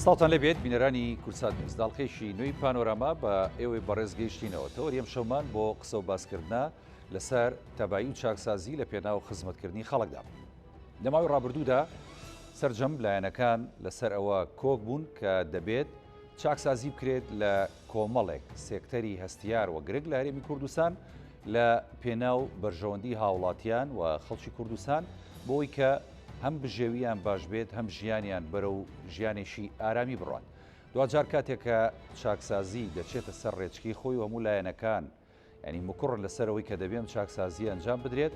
سڵاوتان لێبێت بینەرانی کوردسات نیوز داڵقێکی نوێی پانۆراما بە ئێوەی بەڕێز گەیشتینەوە تەوەری ئەم شەومان بۆ قسە و باسکردە لەسەر تەبایی و چاکسازی لە پێناو خزمەتکردنی خەڵکدا لە ماوەی ڕابردوودا سەرجەم لایەنەکان لەسەر ئەوە کۆک بوون کە دەبێت چاکسازی بکرێت لە کۆمەڵێک سێکتەری هەستیار و گرنگ لە هەرێمی کوردستان لە پێناو بەرژەوەندی هاوڵاتیان و خەڵکی کوردستان بۆی کە هەم بژێویان باش بێت هەم ژیانیان بەرەو ژیانێکی ئارامی بڕات. دواجار کاتێک کە چاکسازی دەچێتە سەر ڕێچکەی خۆی و هەموو لایەنەکان یانی مکوڕن لەسەر ئەوەی کە دەبێ ئەم چاکسازییە ئەنجام بدرێت،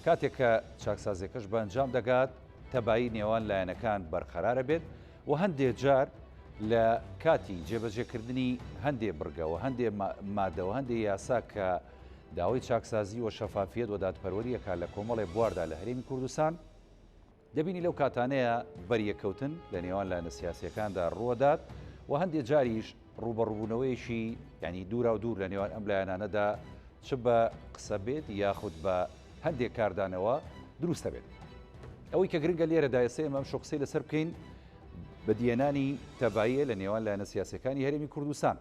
کاتێک کە چاکسازیەکەش بە ئەنجام دەگات تەبایی نێوان لایەنەکان بەرقەرارە بێت و هەندێ جار لە کاتی جێبەجێکردنی هەندێ بڕگە و هەندێ مادە و هەندێ یاسا کە داوای چاکسازی و شەفافیەت و دادپەروەری ئەکات لە کۆمەڵێ بواردا لە هەرێمی کوردستان، دەبینی لەو کاتانەیە بەریەککەوتن لە نێوان لایەنە سیاسییەکاندا ڕووەدات و هەندێ جاریش ڕووبەڕووبوونەوەیەکی یانی دووراودوور لە نێوان ئەم لایەنانەدا چ بە قسە بێت یاخود بە هەندێک کاردانەوە دروست دەبێت. ئەوەی کە گرنگە لێرەدا ئێستا ئێمە ئەمشەو قسەی لەسەر بکەین بەدیهێنانی تەباییە لە نێوان لایەنە سیاسییەکانی هەرێمی کوردستان.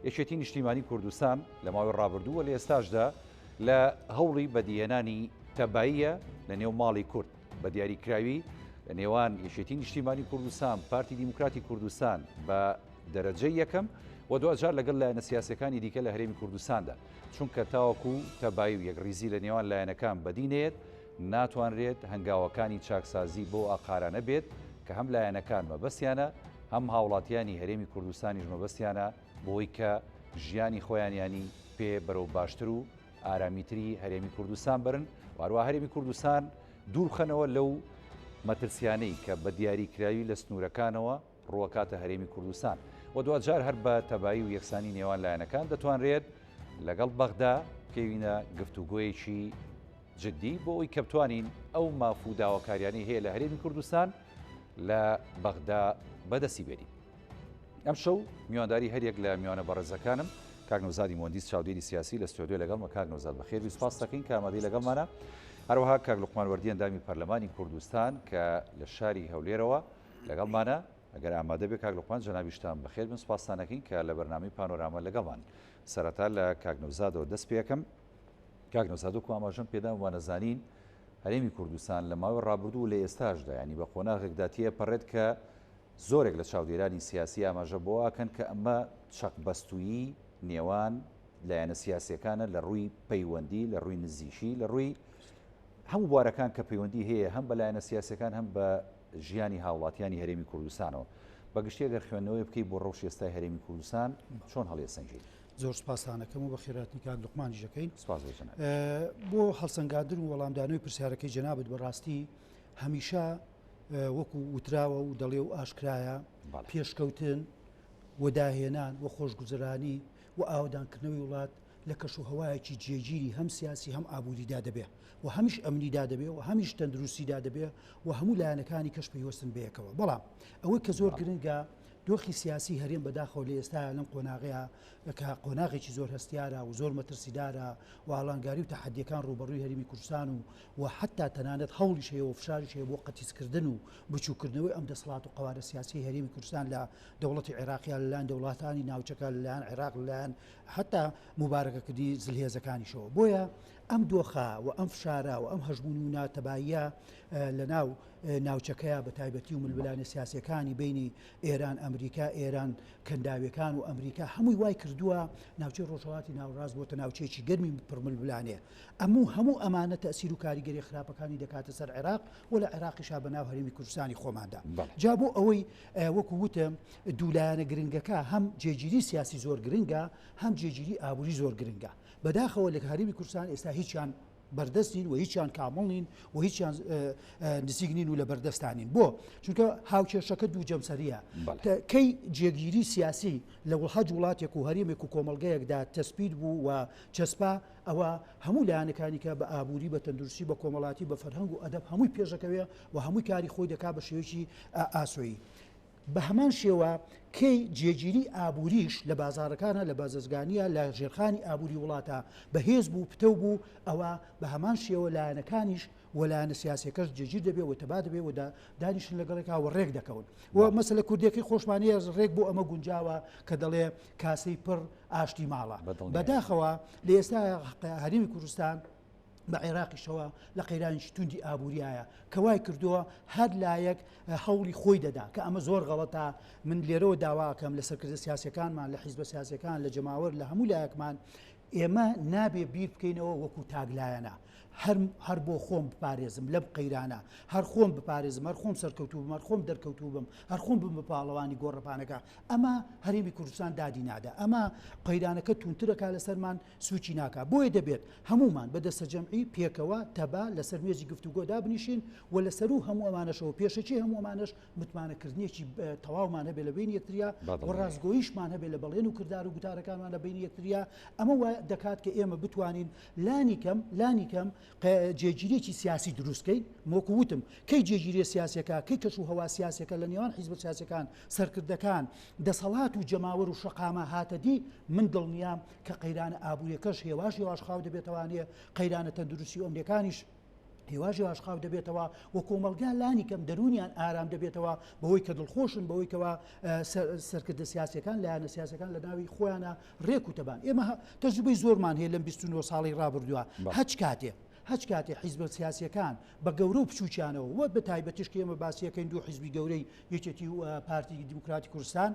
یەکێتی نیشتیمانی کوردستان لە ماوەی ڕابردوو و لە ئێستاشدا لە هەوڵی بەدیهێنانی تەباییە لە نێو ماڵی کورد بە دیاریکراوی لە نێوان یەکێتی نیشتیمانی کوردستان پارتی دیموکراتی کوردستان بە دەرەجەی یەکەم و دواجار لەگەڵ لایەنە سیاسەکانی دیکە لە هەرێمی کوردستاندا چونکە تاوەکو تەبایی و یەکڕیزی لە نێوان لایەنەکان بەدی نێت ناتوانرێت هەنگاوەکانی چاکسازی بەو ئاقارانە بێت کە هەم لایەنەکان مەبەستیانە هەم هاوڵاتیانی هەرێمی کوردستانیش مەبەستیانە بۆی کە ژیانی خۆیانیانی پێ بەرەو باشتر و ئارامیتری هەرێمی کوردستان بەرن و هەروە هەرێمی کوردستان دوورخەنەوە لەو مەترسیانەی کە بە دیاریکراوی لە سنوورەکانەوە ڕووەکاتە هەرێمی کوردستان و دواجار هەر بە تەبایی و یەکسانی نێوان لایەنەکان دەتوانرێت لەگەڵ بەغدا بکەوینە گفتوگۆیەکی جدی بۆ ئەوی کە بتوانین ئەو ماف و داواکاریانەی هەیە لە هەرێمی کوردستان لە بەغدا بەدەستی بێنین. ئەمشەو میوانداری هەریەک لە میوانە بەڕێزەکانم کاک نەوزادی مۆندیس چاودێری سیاسی لە ستۆدیۆ لەگەڵمە کاک نەوزاد بەخێربی سپاس دەکەین کە ئامادەی لەگەڵمانە هەروەها کاک لوقمان وەردی ئەندامی پەرلەمانی کوردستان کە لە شاری هەولێرەوە لەگەڵمانە ئەگەر ئامادە بێ کاک لوقمان جەنابیشتان بەخێر بن سپاستان ئەکەین کە لە بەرنامەی پانۆراما لەگەڵمان سەرەتا لە کاک نەوزادەوە دەست پێ ئەکەم کاک نەوزاد وەکو ئاماژەم پێدا وانەزانین هەرێمی کوردستان لە ماوەی ڕابردوو و لە ئێستاشدا یانی بە قۆناغێکدا تێپەڕێت کە زۆرێک لە چاودێرانی سیاسی ئاماژە بۆ ئەکەن کە ئەمە چەقبەستوویی نێوان لایەنە سیاسیەکانە لە ڕووی پەیوەندی لە ڕووی نزیکی لە ڕووی هەموو بوارەکان کە پەیوەندی هەیە هەم بە لایەنە سیاسەکان هەم بە ژیانی هاوڵاتیانی هەرێمی کوردستانەوە بەگشتی ئەگەر خوێندنەوەی بکەی بۆ ڕەوشی ئێستای هەرێمی کوردستان چۆن هەڵیەسەنگێنی؟ زۆر سپاستان ئەکەم و بەخێرهاتنی کاک لوقمانیش ئەکەین. سپاس بۆ جەنابت. بۆ هەڵسەنگاندن و وەڵامدانەوەی پرسیارەکەی جەنابت بەڕاستی هەمیشە وەکو وتراوە و دەڵێ و ئاشکرایە پێشکەوتن و داهێنان و خۆشگوزەرانی و ئاوەدانکردنەوەی وڵات لە کەش و هەوایەکی جێگیری هەم سیاسی هەم ئابووریدا دەبێ و هەمیش ئەمنیدا دەبێ و هەمیش تەندروستیدا دەبێ و هەموو لایەنەکانی کەش پەیوەستن بەیەکەوە بەڵام ئەوەی کە زۆر گرنگە دۆخی سیاسی هەرێم بەداخەوە لە ئێستایا لەم قۆناغەیا کە قۆناغێکی زۆر هەستیارە و زۆر مەترسیدارە و ئاڵانگاری و تەحەدیەکان ڕووبەڕووی هەرێمی کوردستان و و حەتا تەنانەت هەوڵیش هەیە و فشاریش هەیە بۆ قەتیسکردن و بچووککردنەوەی ئەم دەسەڵات و قەوارە سیاسیەی هەرێمی کوردستان لە دەوڵەتی عێراقیا لەلایەن دەوڵاتانی ناوچەکە لەلایەن عێراق لەلایەن حەتا موبارەکەکردنی زلهێزەکانیشەوە بۆیە ئەم دۆخە و ئەم فشارە و ئەم هەژموون و ناتەباییە لەناو ناوچەکەیە بە تایبەتی و ململانێ سیاسیەکانی بینی ئێران ئەمریکا ئێران کەنداویەکان و ئەمریکا هەمووی وای کردووە ناوچەی ڕۆژهەڵاتی ناوەڕاست بۆتە ناوچەیەکی گەرمی پڕململانێ ئەموو هەموو ئەمانە تەسیر و کاریگەری خراپەکانی دەکاتە سەر عێراق و لە عێراقیشا بە ناو هەرێمی کوردستانی خۆماندا جا بۆ ئەوەی وەکو وتم دوولایەنە گرنگەکە هەم جێگیری سیاسی زۆر گرنگە هەم جێگیری ئابووری زۆر گرنگە بەداخەوە لە هەرێمی کوردستان ئێستا هیچیان بەردەست نین و هیچیان کامڵ نین و هیچیان نزیک نین و لە بەردەستان نین بۆ چونکە هاوکێشەکە دوو جەمسەریە کەی جێگیری سیاسی لە هەج وڵاتێک و هەرێمێک و کۆمەڵگەیەکدا تەسپیت بوو و چەسپا ئەوە هەموو لایەنەکانی کە بە ئابووری بە تەندروستی بە کۆمەڵاتی بە فەرهەنگ و ئەدەب هەمووی پێشەکەوێ و هەمووی کاری خۆی دەکا بە شێوەیەکی ئاسۆیی. بە هەمان شێوە کەی جێگیری ئابووریش لە بازاڕەکانە، لە بازرگانییە، لە ژێرخانی ئابووری وڵاتە بەهێز بوو، پتەو بوو، ئەوا بە هەمان شێوە لایەنەکانیش. و لایەنە سیاسیەکەش جێگیر دەبێ و تەبا دەبێ و دانیشن لەگەڵێکا و ڕێک دەکەون و مەسەلە کوردیەکەی خۆشمان هەیە ڕێک بۆ ئەمە گونجاوە کە دەڵێ کاسەی پڕ ئاشتی ماڵە. بەداخەوە لە ئێستا هەرێمی کوردستان بە عێراقیشەوە لە قەیرانێکی توندی ئابووریایە کە وای کردووە هەر لایەک هەوڵی خۆی دەدا کە ئەمە زۆر غەڵەتە. من لێرەوە داواکەم لە سەرکردە سیاسەکانمان، لە حیزبە سیاسەکان، لە جەماوەر، لە هەموو لایەکمان، ئێمە نابێ بیر بکەینەوە وەکو تاکلایەنە، هەر هەر بۆ خۆم بپارێزم لەم قەیرانە، هەر خۆم بپارێزم، هەر خۆم سەرکەوتوو بم، هەر خۆم دەرکەوتوو بم، هەر خۆم بم بە پاڵەوانی گۆڕەپانەکە، ئەمە هەرێمی کوردستان دادی نادا، ئەمە قەیرانەکە توندتر ئەکا لەسەرمان، سووکی ناکا. بۆیە دەبێت هەموومان بە دەستەجەمعی، پێکەوە، تەبا، لەسەر مێزی گفتوگۆ دابنیشین و لەسەروو هەموو ئەمانەشەوە پێشەکی هەموو ئەمانەش متمانەکردنێکی تەواومان هەبێ لە بەینی یەکتریا و ڕاستگۆییشمان هەبێ لە بەڵێن و کردار و گوتارەکانمان لە بەینی یەکتریا. ئەمە وا دەکات کە ئێمە بتوانین لانی کەم لانی کەم جێگیریەکی سیاسی دروست کەین. وەکو وتم کەی جێگیریە سیاسیەکە، کەی کەش و هەوا سیاسیەکە لە نێوان حیزبە سیاسیەکان، سەرکردەکان، دەسەڵات و جەماوەر و شەقامە هاتە دی، من دڵنیام کە قەیرانە ئابووریەکەش هێواش هێواش خاو دەبێتەوانێ، قەیرانە تەندروستی و ئەمنیەکانیش هێواش هێواش خاو دەبێتەوە و کۆمەڵگا لانی کەم دەروونیان ئارام دەبێتەوە بەوەی کە دڵخۆشن بەوەی کەوا سەرکردە سیاسەکان، لایەنە سیاسەکان لە ناوی خۆیانە ڕێک و تەبان. ئێمە تەجروبەی زۆرمان هەیە لەم 29 ساڵی ڕابردووە، هەچ کاتێ هەچ کاتێ حیزبە سیاسیەکان بە گەورە و بچووکیانەوە و بە تایبەتیش کە ئێمە باسیەکەین دوو حیزبی گەورەی یەکێتی و پارتی دیموکراتی کوردستان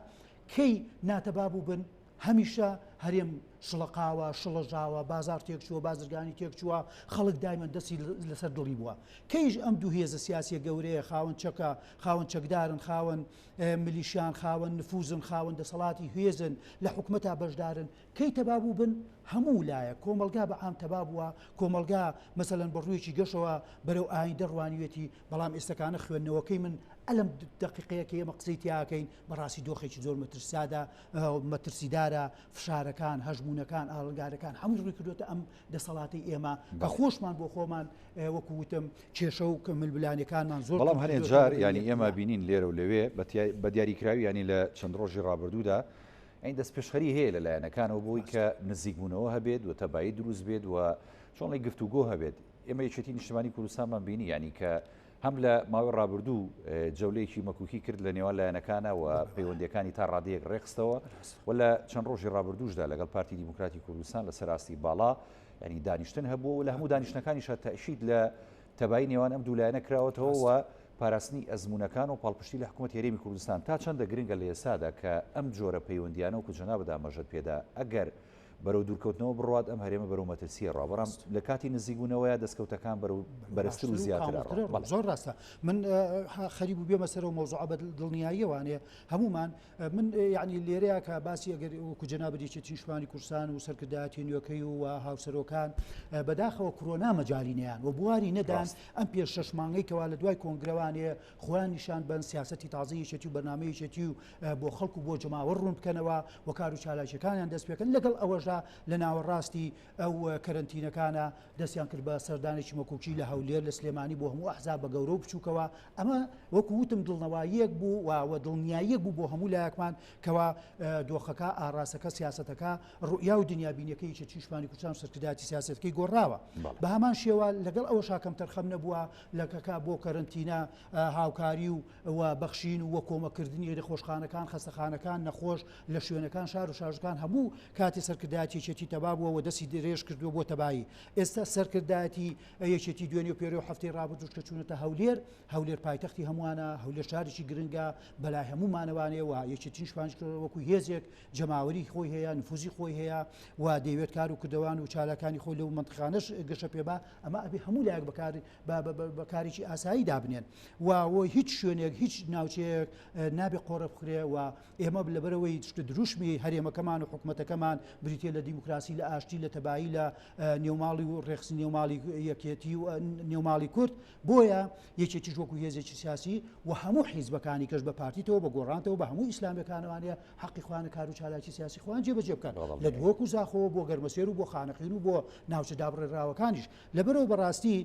کەی ناتەبا بووبن، هەمیشە هەرێم شڵەقاوە، شڵەژاوە، بازاڕ تێکچووە، بازرگانی تێکچووە، خەڵک دایمەن دەستی لەسەر دڵی بووە. کەیش ئەم دوو هێزە سیاسیە گەورەیە خاوەن چەکە، خاوەن چەکدارن، خاوەن ملیشیان، خاوەن نفوزن، خاوەن دەسەڵاتی هێزن، لە حکومەتا بەشدارن، کەی تەبا بووبن؟ هەموو لایەک، کۆمەڵگا بە عام تەبا بووە، کۆمەڵگا مەسەلەن بە ڕوویەکی گەشەوە بەرەو ئایندە ڕوانیوێتی، بەڵام ئێستەکانە خوێندنەوەکەی من ئەلەم دەقیقەیە کە ئێمە قسەی تیاکەین بەڕاستی دۆخێکی زۆر مەترسیادە مەترسیدارە، فشارەکان، هەژموونەکان، ئاڵنگارەکان هەمووی ڕووی کردوێتە ئەم دەسەڵاتی ئێمە کە خۆشمان بۆ خۆمان وەکو وتم کێشە و ململانێکانمان زۆر بەڵام هەنێ جار ینی ئێمە بینین لێرە و لەوێ بە دیاریکراوی ینی لە چەند ڕۆژی ڕابردوودا ئەین دەستپێشخەری هەیە لە لایەنەکانەوە بۆی کە نزیکبوونەوە هەبێت و تەبایی دروست بێت و چۆنڵی گفتوگۆ هەبێت. ئێمە یەکێتی نیشتمانی کوردستانمان بینی ینی کە هەم لە ماوەی ڕابردوو جەولەیەکی مەکوکی کرد لە نێوان لایەنەکانە و پەیوەندیەکانی تا ڕادەیەک ڕێکخستەوە و لە چەند ڕۆژی ڕابردووشدا لەگەڵ پارتی دیموکراتی کوردستان لەسەر ئاستی باڵا ینی دانیشتن هەبوو و لە هەموو دانیشتنەکانیشا تەئکید لە تەبایی نێوان ئەم دوو لایەنە کراوەتەوە و پاراستنی ئەزموونەکان و پاڵپشتی لە حکوومەتی هەرێمی کوردستان تا چەندە گرنگە لە ئێستادا کە ئەم جۆرە پەیوەندیانە وەکو جەنابت ئاماژەت پێدا ئەگەر بەرەو دوورکەوتنەوە بڕوات ئەم هەرێمە بەرەو مەترسییە ڕا، بەڵام لە کاتی نزیکبوونەوەیا دەستکەوتەکان بەرەو بەرزتر و زیاتر ئەڕۆن. بەڵێ. زۆر ڕاستە. من خەریک بوو بێمە سەر ئەو مەوزوعە بە دڵنیاییەوانێ هەموومان من یەعنی لێرەیا کە باسی ئەگەر وەکو جەنابت یەکێتی نیشتمانی کوردستان و سەرکردایەتی نوێکەی و هاوسەرۆکان بەداخەوە کرۆنا مەجالی نەیان و بواری نەدان ئەم پێش شەش مانگەی کەوا لە دوای کۆنگرەوانێ خۆیان نیشان بەن، سیاسەتی تازەی یەکێتی و بەرنامەی یەکێتی و بۆ خەڵک و بۆ جەماوەر ڕوون بکەنەوە و کار و چالاکیەکانیان دەست پێکەن. لەگەڵ ئەوەشدا لە ناوەڕاستی ئەو کەرەنتینەکانە دەستیان کرد بە سەردانێکی مەکۆکی لە هەولێر، لە سلێمانی بۆ هەموو ئەحزاب بە گەورە و بچووکەوە. ئەمە وەکو وتم دڵنەواییەک بوو و دڵنیاییەک بوو بۆ هەموو لایەکمان کەوا دۆخەکە، ئاڕاستەکە، سیاسەتەکە، ڕوئیا و دنیابینیەکەی یەکێتی نیشتمانی کوردستان و سەرکردایەتی سیاسەتەکەی گۆڕاوە. بە هەمان شێوە لەگەڵ ئەوەشا کەمتەرخەم نەبووە لە کەکە بۆ کەرەنتینە هاوکاری و و بەخشین و کۆمەککردنی نەخۆشخانەکان، خەستەخانەکان، نەخۆش لە شوێنەکان، شار و شارۆچکان هەموو کاتی سەرکردایەتی یەکێتی تەبا بووە و دەستی درێژ کردووە بۆ تەبایی. ئێستا سەرکردایەتی یەکێتی دوێنێ و پێرێ و هەفتەی ڕابردووش کە چوونەتە هەولێر، هەولێر پایتەختی هەمووانە، هەولێر شارێکی گرنگە بەلای هەموومانەوانێ و یەکێتی نیشتمانیش وەکو هێزێک جەماوەری خۆی هەیە، نفوزی خۆی هەیە و دەیەوێت کار و کردەوان و چالاکانی خۆی لەو مەنتیقانەش گەشە پێ با، ئەمە ئەبێ هەموو لایەک بەکار بە کارێکی ئاسایی دابنێن و هیچ شوێنێک هیچ ناوچەیەک نابێ قۆڕە بخرێ و ئێمە لەبەرەوەی دروشمی هەرێمەکەمان و حکوومەتەکەمان بریتە لە دیموکراسی لە ئاشتی لە تەبایی لە نێوماڵی و ڕێخستنی نێوماڵی یەکێتی و نێوماڵی کورد بۆیە یەکێتیش وەکو هێزێکی سیاسی و هەموو حیزبەکانی کەش بە پارتیتەوە بە گۆڕانتەوە بە هەموو ئیسلامیەکانوانە حەقی خۆیانە کار و چالاکی سیاسی خۆیان جێبەجێ بکەن لە دهۆک و زاخۆوە بۆ گەرمەسێر و بۆ خانەقین و بۆ ناوچە دابڕێنراوەکانیش. لەبەرئەوە بەڕاستی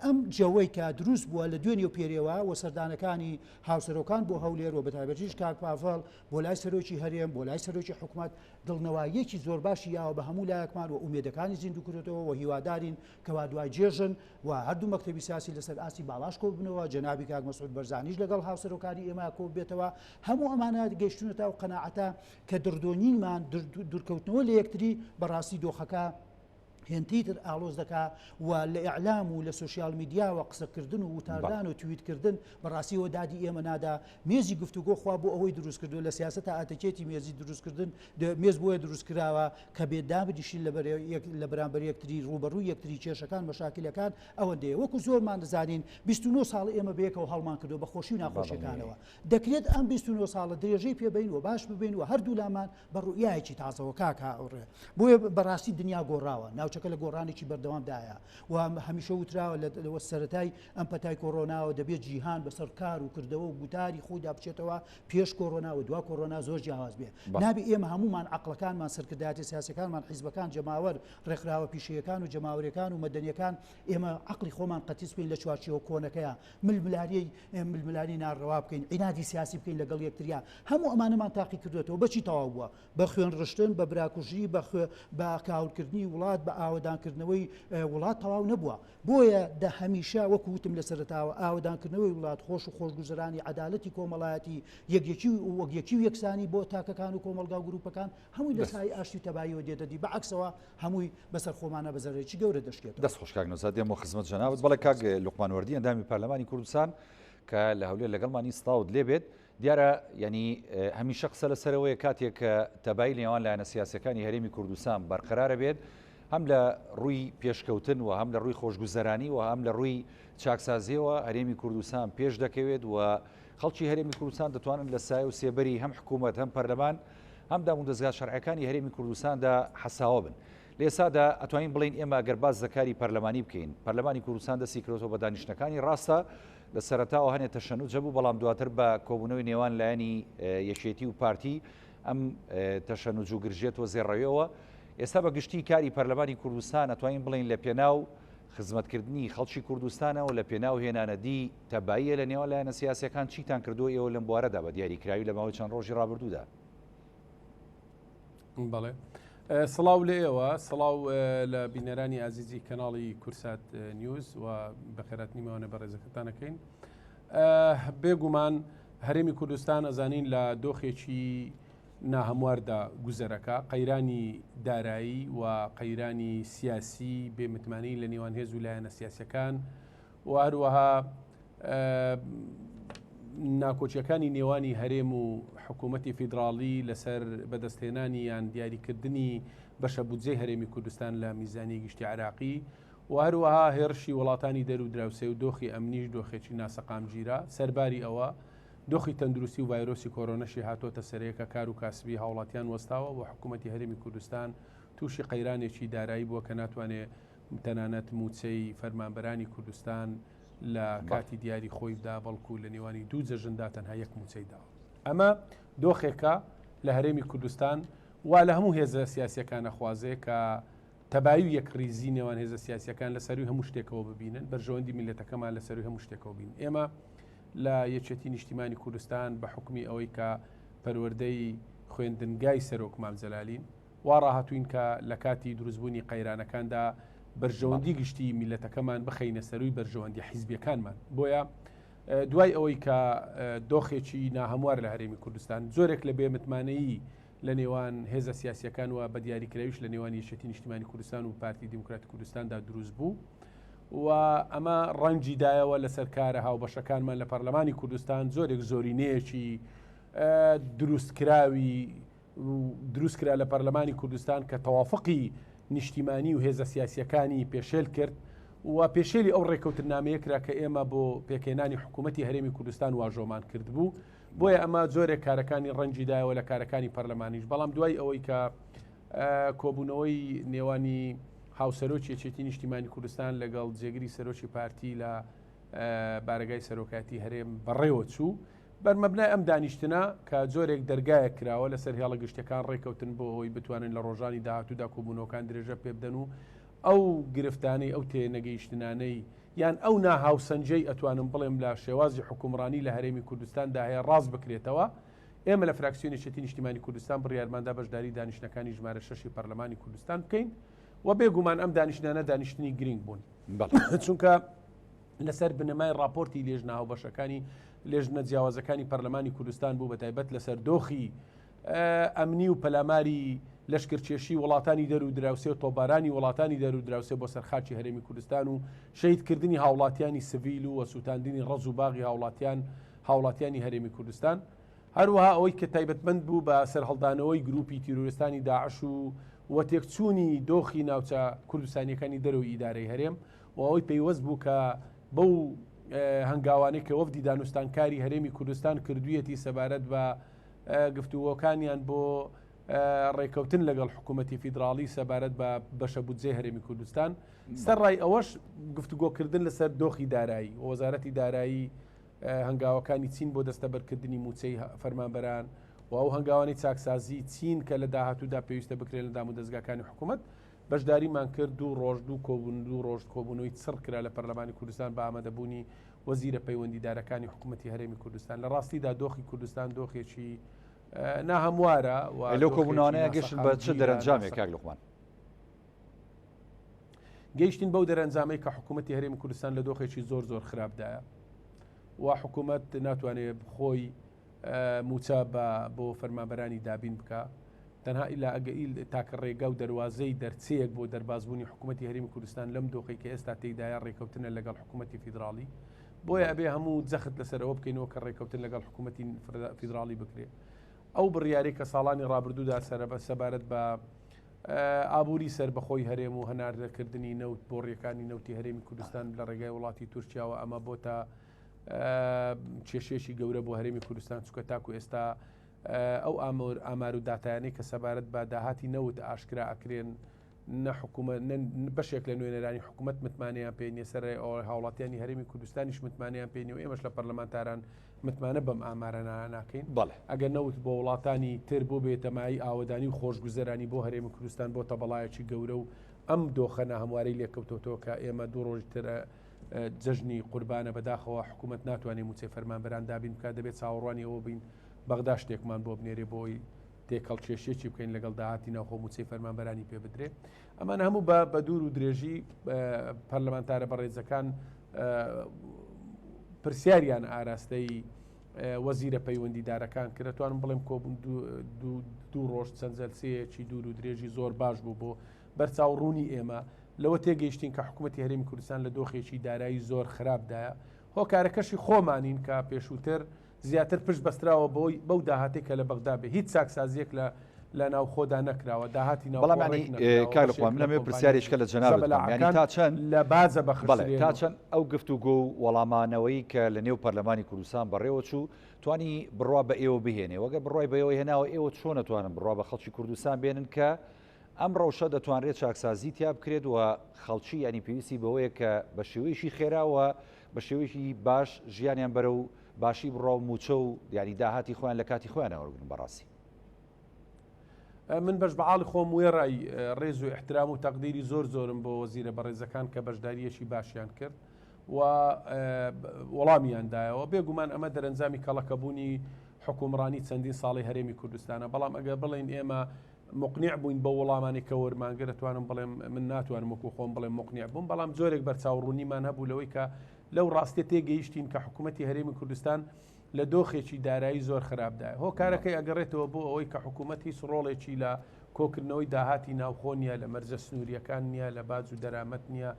ئەم جەوەی کە دروست بووە لە دوێنێ و پێرێوە و سەردانەکانی هاوسەرۆکان بۆ هەولێر و بەتایبەتیش کاک پاڤڵ بۆ لای سەرۆکی هەرێم بۆ لای سەرۆکی حکومەت دڵنەواییەکی زۆر باشی یاوە بە هەموو لایەکمان و ئومێدەکانی زیندوو کردۆتەوە و هیوادارین کەوا دوای جێژن و هەردوو مەکتەبی سیاسی لەسەر ئاستی باڵاش کۆببنەوە، جەنابی کاک مەسعود بەرزانیش لەگەڵ هاوسەرۆکانی ئێمە کۆببێتەوە، هەموو ئەمانە گەیشتوونەتە ئەو قەناعەتە کە دڕدۆنیمان، دوورکەوتنەوە لە یەکتری بەڕاستی دۆخەکە هێندەی تر ئاڵۆز دەکا و لە ئیعلام و لە سۆشیال میدیاوە قسەکردن و وتاردان و تویتکردن بەڕاستی ئەوە دادی ئێمە نادا. مێزی گفتوگۆ خوا بۆ ئەوەی دروست کردووە، لە سیاسەتا ئەتەکێتی مێزی دروستکردن مێز بۆیە دروست کراوە کە بێ دابنیشین لە بەرامبەر یەکتری ڕووبەڕووی یەکتری کێشەکان مەشاکلەکان ئەوەندەیە وەکو زۆرمان دەزانین 29 ساڵ ئێمە بەیەکەوە هەڵمان کردووە بە خۆشی و ناخۆشیەکانەوە دەکرێت ئەم 29 ساڵە درێژەی پێ بەین و باش ببین و هەردوو لامان بە ڕوئیایەکی تازەوە کاک هاوڕێ بۆیە بەڕاستی دنیا گۆڕاوە ناوچەکە لە گۆڕانێکی بەردەوامدایە و هەمیشە وتراوە لە سەرەتای ئەم پەتای کۆرۆناوە دەبێت جیهان بەسەر کار و کردەوە و گوتاری خۆیدا بچێتەوە پێش کۆرۆنا و دوا کۆرۆنا زۆر جیاواز بێ نابێ ئێمە هەمومان عقلەکانمان سەرکردایەتی سیاسەکانمان حیزبەکان جەماوەر ڕێکخراوە پیشەیەکان و جەماوەرەکان و مەدەنیەکان ئێمە عقلی خۆمان قەتیس بکەین لە چوارچێوە کۆنەکەیە ململانێی ململانێی ناڕەوا بکەین عینادی سیاسی بکەین لەگەڵ یەکتریا هەموو ئەمانەمان تاقی کردوێتەوە بەچی تەواو بووە بە خوێن ڕشتن بە براکوژی بە خوێ بە کاولکردنی وڵات بە ئاوەدانکردنەوەی وڵات تەواو نەبووە بۆیە دە هەمیشە وەکو وتم لە سەرەتاوە ئاوەدانکردنەوەی وڵات خۆش و خۆشگوزەرانی عەدالەتی کۆمەڵایەتی یەک یەکی و وەک یەکی و یەکسانی بۆ تاکەکان و کۆمەڵگا و گروپەکان هەمووی لە سایەی ئاشتی و تەباییەوە دێتە دی بە عەکسەوە هەمووی بەسەر خۆمانە بە زەرەرێکی گەورە دەشکێتەوە. دەست خۆش کاک نەوزاد دێمەوە خزمەت جەنابت. بەڵێ کاک لوقمان وەردی ئەندامی پەرلەمانی کوردستان کە لە هەولێر لەگەڵمانی سڵاوت لێ بێت. دیارە یانی هەمیشە قسە لەسەرەوەیە کاتێک کە تەبایی لە نێوان لایەنە سیاسەکانی هەرێمی کوردستان بەرقەرارە بێت هەم لە ڕووی پێشکەوتن و هەم لە ڕووی خۆشگوزەرانی و هەم لە ڕووی چاکسازیەوە هەرێمی کوردستان پێش دەکەوێت و خەڵکی هەرێمی کوردستان دەتوانن لە سایە و سێبەری هەم حکوومەت هەم پەرلەمان هەم دامودەزگا شەرعەکانی هەرێمی کوردستاندا حەساوە بن. لە ئێستادا ئەتوانین بڵێین ئێمە گەر باس لە کاری پەرلەمانی بکەین، پەرلەمانی کوردستان دەستی کردۆتەوە بە دانیشتنەکانی، ڕاستە لە سەرەتاوە هەنێ تەشەنوج هەبوو، بەڵام دواتر بە کۆبوونەوەی نێوان لایەنی یەکێتی و پارتی ئەم تەشەنوج و گرژیە تۆزێ ڕەویەوە. ئێستا بە گشتی کاری پەرلەمانی کوردستان ئەتوانین بڵێین لە پێناو خزمەتکردنی خەڵکی کوردستانە و لە پێناو هێنانەدی تەباییە لە نێوان لایەنە سیاسیەکان، چیتان کردووە ئێوە لەم بوارەدا بە دیاریکراوی لە ماوەی چەند ڕۆژی ڕابردوودا؟ بەڵێ سڵاو لە ئێوە سڵاو لە بینەرانی ئازیزی کەناڵی کورسات نیوز و بەخێراتنی میوانە بەڕێزەکەتانەکەین بێگومان هەرێمی کوردستان ئەزانین لە دۆخێکی ناهەمواردا گوزەرەکە قەیرانی دارایی و قەیرانی سیاسی بێمتمانی لە نێوان هێز و لایەنە سیاسەکان و هەروەها ناکۆکیەکانی نێوانی هەرێم و حکوومەتی فیدراڵی لەسەر بەدەستهێنانی یان دیاریکردنی بەشە بودجەی هەرێمی کوردستان لە میزانی گشتی عراقی و هەروەها هێرشی وڵاتانی دەر و دراوسێ و دۆخی ئەمنیش دۆخێکی ناسەقامگیرە سەرباری ئەوە دۆخی تەندروستی و ڤایرۆسی کۆرۆنەشی هاتۆتە سەرێ کە کار و کاسبی هاوڵاتیان وەستاوە و حکوومەتی هەرێمی کوردستان تووشی قەیرانێکی دارایی بووە کە ناتوانێ تەنانەت مووچەی فەرمانبەرانی کوردستان لە کاتی دیاری خۆی بدا بەڵکو لە نێوانی دوو جەژندا تەنها یەک مووچەی داوە. ئەمە دۆخێکە لە هەرێمی کوردستان وا لە هەموو هێزە سیاسیەکان ئەخوازێ کە تەبایی و یەکڕیزی نێوان هێزە سیاسیەکان لە سەروی هەموو شتێکەوە ببینن، بەرژەوەندی میللەتەکەمان لە سەروی هەموو شتێکەوە بین. ئێمە لە یەکێتی نیشتیمانی کوردستان بە حوکمی ئەوەی کە پەروەردەی خوێندنگای سەرۆک مام جەلالین، وا ڕاهاتووین کە لە کاتی دروستبوونی قەیرانەکاندا بەرژەوەندی گشتی میللەتەکەمان بخەینە سەرووی بەرژەوەندی حیزبیەکانمان. بۆیە دوای ئەوەی کە دۆخێکی ناهەموار لە هەرێمی کوردستان، جۆرێک لە بێمتمانەیی لە نێوان هێزە سیاسیەکان و بە دیاریکراویش لە نێوان یەکێتی نیشتیمانی کوردستان و پارتی دیموکراتی کوردستاندا دروست بوو و ئەمە ڕەنجی دایەوە لەسەر کارە هاوبەشەکانمان لە پەرلەمانی کوردستان جۆرێک زۆرینەیەکی دروستکراوی دروست کرا لە پەرلەمانی کوردستان کە تەوافقی نیشتیمانی و هێزە سیاسیەکانی پێشێل کرد و پێشێلی ئەو ڕێکەوتنامەیە کرا کە ئێمە بۆ پێکهێنانی حکوومەتی هەرێمی کوردستان واژۆمان کردبوو بۆیە ئەمە جۆرێک کارەکانی ڕەنجی دایەوە لە کارەکانی پەرلەمانیش بەڵام دوای ئەوەی کە کۆبوونەوەی نێوانی هاوسەرۆکی یەکێتی نیشتیمانی کوردستان لەگەڵ جێگری سەرۆکی پارتی لە بارەگای سەرۆکایەتی هەرێم بەڕێوە چوو بەرمەبنای ئەم دانیشتنە کە جۆرێک دەرگایەک کراوە لەسەر هێڵە گشتیەکان ڕێکەوتن بۆ ئەوەی بتوانن لە ڕۆژانی داهاتوودا کۆبوونەوەکان درێژە پێبدەن و ئەو گرفتانەی ئەو تێنەگەیشتنانەی یان ئەو ناهاوسەنگیەی ئەتوانم بڵێم لە شێوازی حوکمڕانی لە هەرێمی کوردستاندا هەیە ڕاست بکرێتەوە. ئێمە لە فراکسیۆنی یەکێتی نیشتیمانی کوردستان بڕیارماندا بەشداری دانیشتنەکانی ژمارە شەشی پەرلەمانی کوردستان بکەین و بێگومان ئەم دانیشتنانە دانیشتنی گرنگ بوون چونکە لەسەر بنەمای ڕاپۆرتی لێژنە هاوبەشەکانی لێژنە جیاوازەکانی پەرلەمانی کوردستان بوو بە تایبەت لەسەر دۆخی ئەمنی و پەلاماری لەشکرکێشی وڵاتانی دەر و دراوسێ و تۆپبارانی وڵاتانی دەر و دراوسێ بۆ سەر خاکی هەرێمی کوردستان و شەهیدکردنی هاوڵاتیانی سڤیل و سووتاندنی ڕەز و باغی هاوڵاتیان هاوڵاتیانی هەرێمی کوردستان. هەروەها ئەوەی کە تایبەتمەند بوو بە سەرهەڵدانەوەی گرووپی تیرۆریستانی داعش و و تێکچوونی دۆخی ناوچە کوردستانییەکانی دەرەوەی ئیدارەی هەرێم و ئەوەی پەیوەست بوو کە بەو هەنگاوانەی کە وەفدی دانوستانکاری هەرێمی کوردستان کردوویەتی سەبارەت بە گفتوگۆکانیان بۆ ڕێکەوتن لەگەڵ حکوومەتی فیدراڵی سەبارەت بە بەشە بودجەی هەرێمی کوردستان سەرڕای ئەوەش گفتوگۆکردن لەسەر دۆخی دارایی و وەزارەتی دارایی هەنگاوەکانی چین بۆ دەستەبەرکردنی مووچەی فەرمانبەران و ئەو هەنگاوانی چاکسازی چین کە لە داهاتوودا پێویستە بکرێن لە دامودەزگاکانی حکوومەت بەشداریمان کرد دوو ڕۆژ دوو کۆبوون دوو ڕۆژ کۆبوونەوەی چڕ کرا لە پەرلەمانی کوردستان بە ئامادەبوونی وەزیرە پەیوەندیدارەکانی حکوومەتی هەرێمی کوردستان لە ڕاستیدا دۆخی کوردستان دۆخێکی ناهەموارە و لەو کۆبوونەوانەیە گەشتن بە چ دەرەنجامێک کاک لوقمان؟ گەیشتین بەو دەرەنجامەی کە حکوومەتی هەرێمی کوردستان لە دۆخێکی زۆر زۆر خراپدایە و حکوومەت ناتوانێت خۆی مووچە بە بۆ فەرمانبەرانی دابین بکا تەنها ئیلا ئەگەیل تاکە ڕێگا و دەروازەی دەرچەیەک بۆ دەربازبوونی حکوومەتی هەرێمی کوردستان لەم دۆخی کە ئێستا تێیدایە ڕێکەوتنە لەگەڵ حکوومەتی فیدراڵی بۆیە ئەبێ هەموو جەخت لەسەر ئەوە بکەینەوە کە ڕێکەوتن لەگەڵ حکوومەتی فیدراڵی بکرێ ئەو بڕیاری کە ساڵانی ڕابردوودا سەرە بە سەبارەت بە ئابووری سەربەخۆی هەرێم و هەناردەکردنی نەوت بۆڕیەکانی نەوتی هەرێمی کوردستان لە ڕێگای وڵاتی تورکیاوە ئەمە بۆتە کێشەیەکی گەورە بۆ هەرێمی کوردستان چونکە تاکو ئێستا ئەو ئامۆر ئامار و داتایانەی کە سەبارەت بە داهاتی نەوت ئاشکرا ئەکرێن نە حکوومەت بەشێک لە نوێنەرانی حکوومەت متمانەیان پێ نیە سەر هاوڵاتیانی هەرێمی کوردستانیش متمانەیان پێ نیە و ئێمەش لە پەرلەمانتاران متمانە بەم ئامارە ناکەین بەڵێ ئەگەر نەوت بۆ وڵاتانی تر بۆ بێتەمایی ئاوەدانی و خۆشگوزەرانی بۆ هەرێمی کوردستان بۆ تەبەڵایەکی گەورە و ئەم دۆخە ناهەموارەی لێکەوتۆتەوە کە ئێمە دوو ڕۆژ ترە جەژنی قوربانە بەداخەوە حکوومەت ناتوانێت مووچەی فەرمانبەران دابین بکات دەبێت چاوەڕوانی ئەوە بین بەغدا شتێکمان بۆ بنێرێ بۆی تێکەڵکێشیەکی بکەین لەگەڵ داهاتی ناوخۆ مووچەی فەرمانبەرانی پێ بدرێ ئەمان هەموو بە بە دوور و درێژی پەرلەمانتارە بەڕێزەکان پرسیاریان ئاراستەی وەزیرە پەیوەندیدارەکان کرد توانم بڵێم کۆبوون دوو ڕۆژ چەند جەلسەیەکی دوور و درێژی زۆر باش بوو بۆ بەرچاو ڕوونی ئێمە لەوە تێگەیشتین کە حکوومەتی هەرێمی کوردستان لە دۆخێکی دارایی زۆر خراپدایە، هۆکارەکەشی خۆمانین کە پێشووتر زیاتر پشت بەستراوە بەوەی بەو داهاتەی کە لە بەغدا بێ هیچ چاکسازییەک لە لە ناوخۆدا نەکراوە داهاتی ناوخۆ بەڵام ڕێک یانی نەکراوە کاک بەشێک لوقمان من لە ئەمەوێ کۆمپانیا پرسیارێکە لە جەنابت بکەم یانی زەبەلاحەکان تا چەند لە باجە بەڵێ بەخشرێن تا و. چەند ئەو گفتوگۆ و وەڵامانەوەی کە لە نێو پەرلەمانی کوردستان بەڕێوە چوو توانی بڕوا بە ئێوە بهێنێ وەگەر بڕوای بە ئێوە هێناوە ئێوە چۆن ئەتوانن بڕوا بە خەڵکی کوردستان بێنن کە ئەم ڕەوشە دەتوانرێت چاکسازی تیا بکرێت و خەڵکی یانی پێویستی بەوەیە کە بە شێوەیەکی خێرا و بە شێوەیەکی باش ژیانیان بەرەو باشی بڕا و مووچە و یانی داهاتی خۆیان لە کاتی خۆیانە وەرگرن بەڕاستی. من بەش بەعاڵی خۆم وێڕای ڕێز و ئیحترام و تەقدیری زۆر زۆرم بۆ وەزیرە بەڕێزەکان کە بەشدارییەکی باشیان کرد و وەڵامیان دایەوە بێگومان ئەمە دەرەنجامی کەڵەکەبوونی حکومڕانی چەندین ساڵی هەرێمی کوردستانە بەڵام ئەگەر بڵێین ئێمە موقنیع بووین بەو وڵامانەی کە وەرمانگرت ئەتوانم بڵێم من ناتوانم وەکو خۆم بڵێم موقنیع بووم بەڵام جۆرێک بەرچاوڕوونیمان هەبوو لەوەی کە لەو ڕاستیە تێگەیشتین کە حکوومەتی هەرێمی کوردستان لە دۆخێکی دارایی زۆر خراپدایە هۆکارەکەی ئەگەڕێتەوە بۆ ئەوەی کە حکوومەت هیچ ڕۆڵێکی لە کۆکردنەوەی داهاتی ناوخۆ نییە لە مەرجە سنووریەکان نییە لە باج و دەرامەت نییە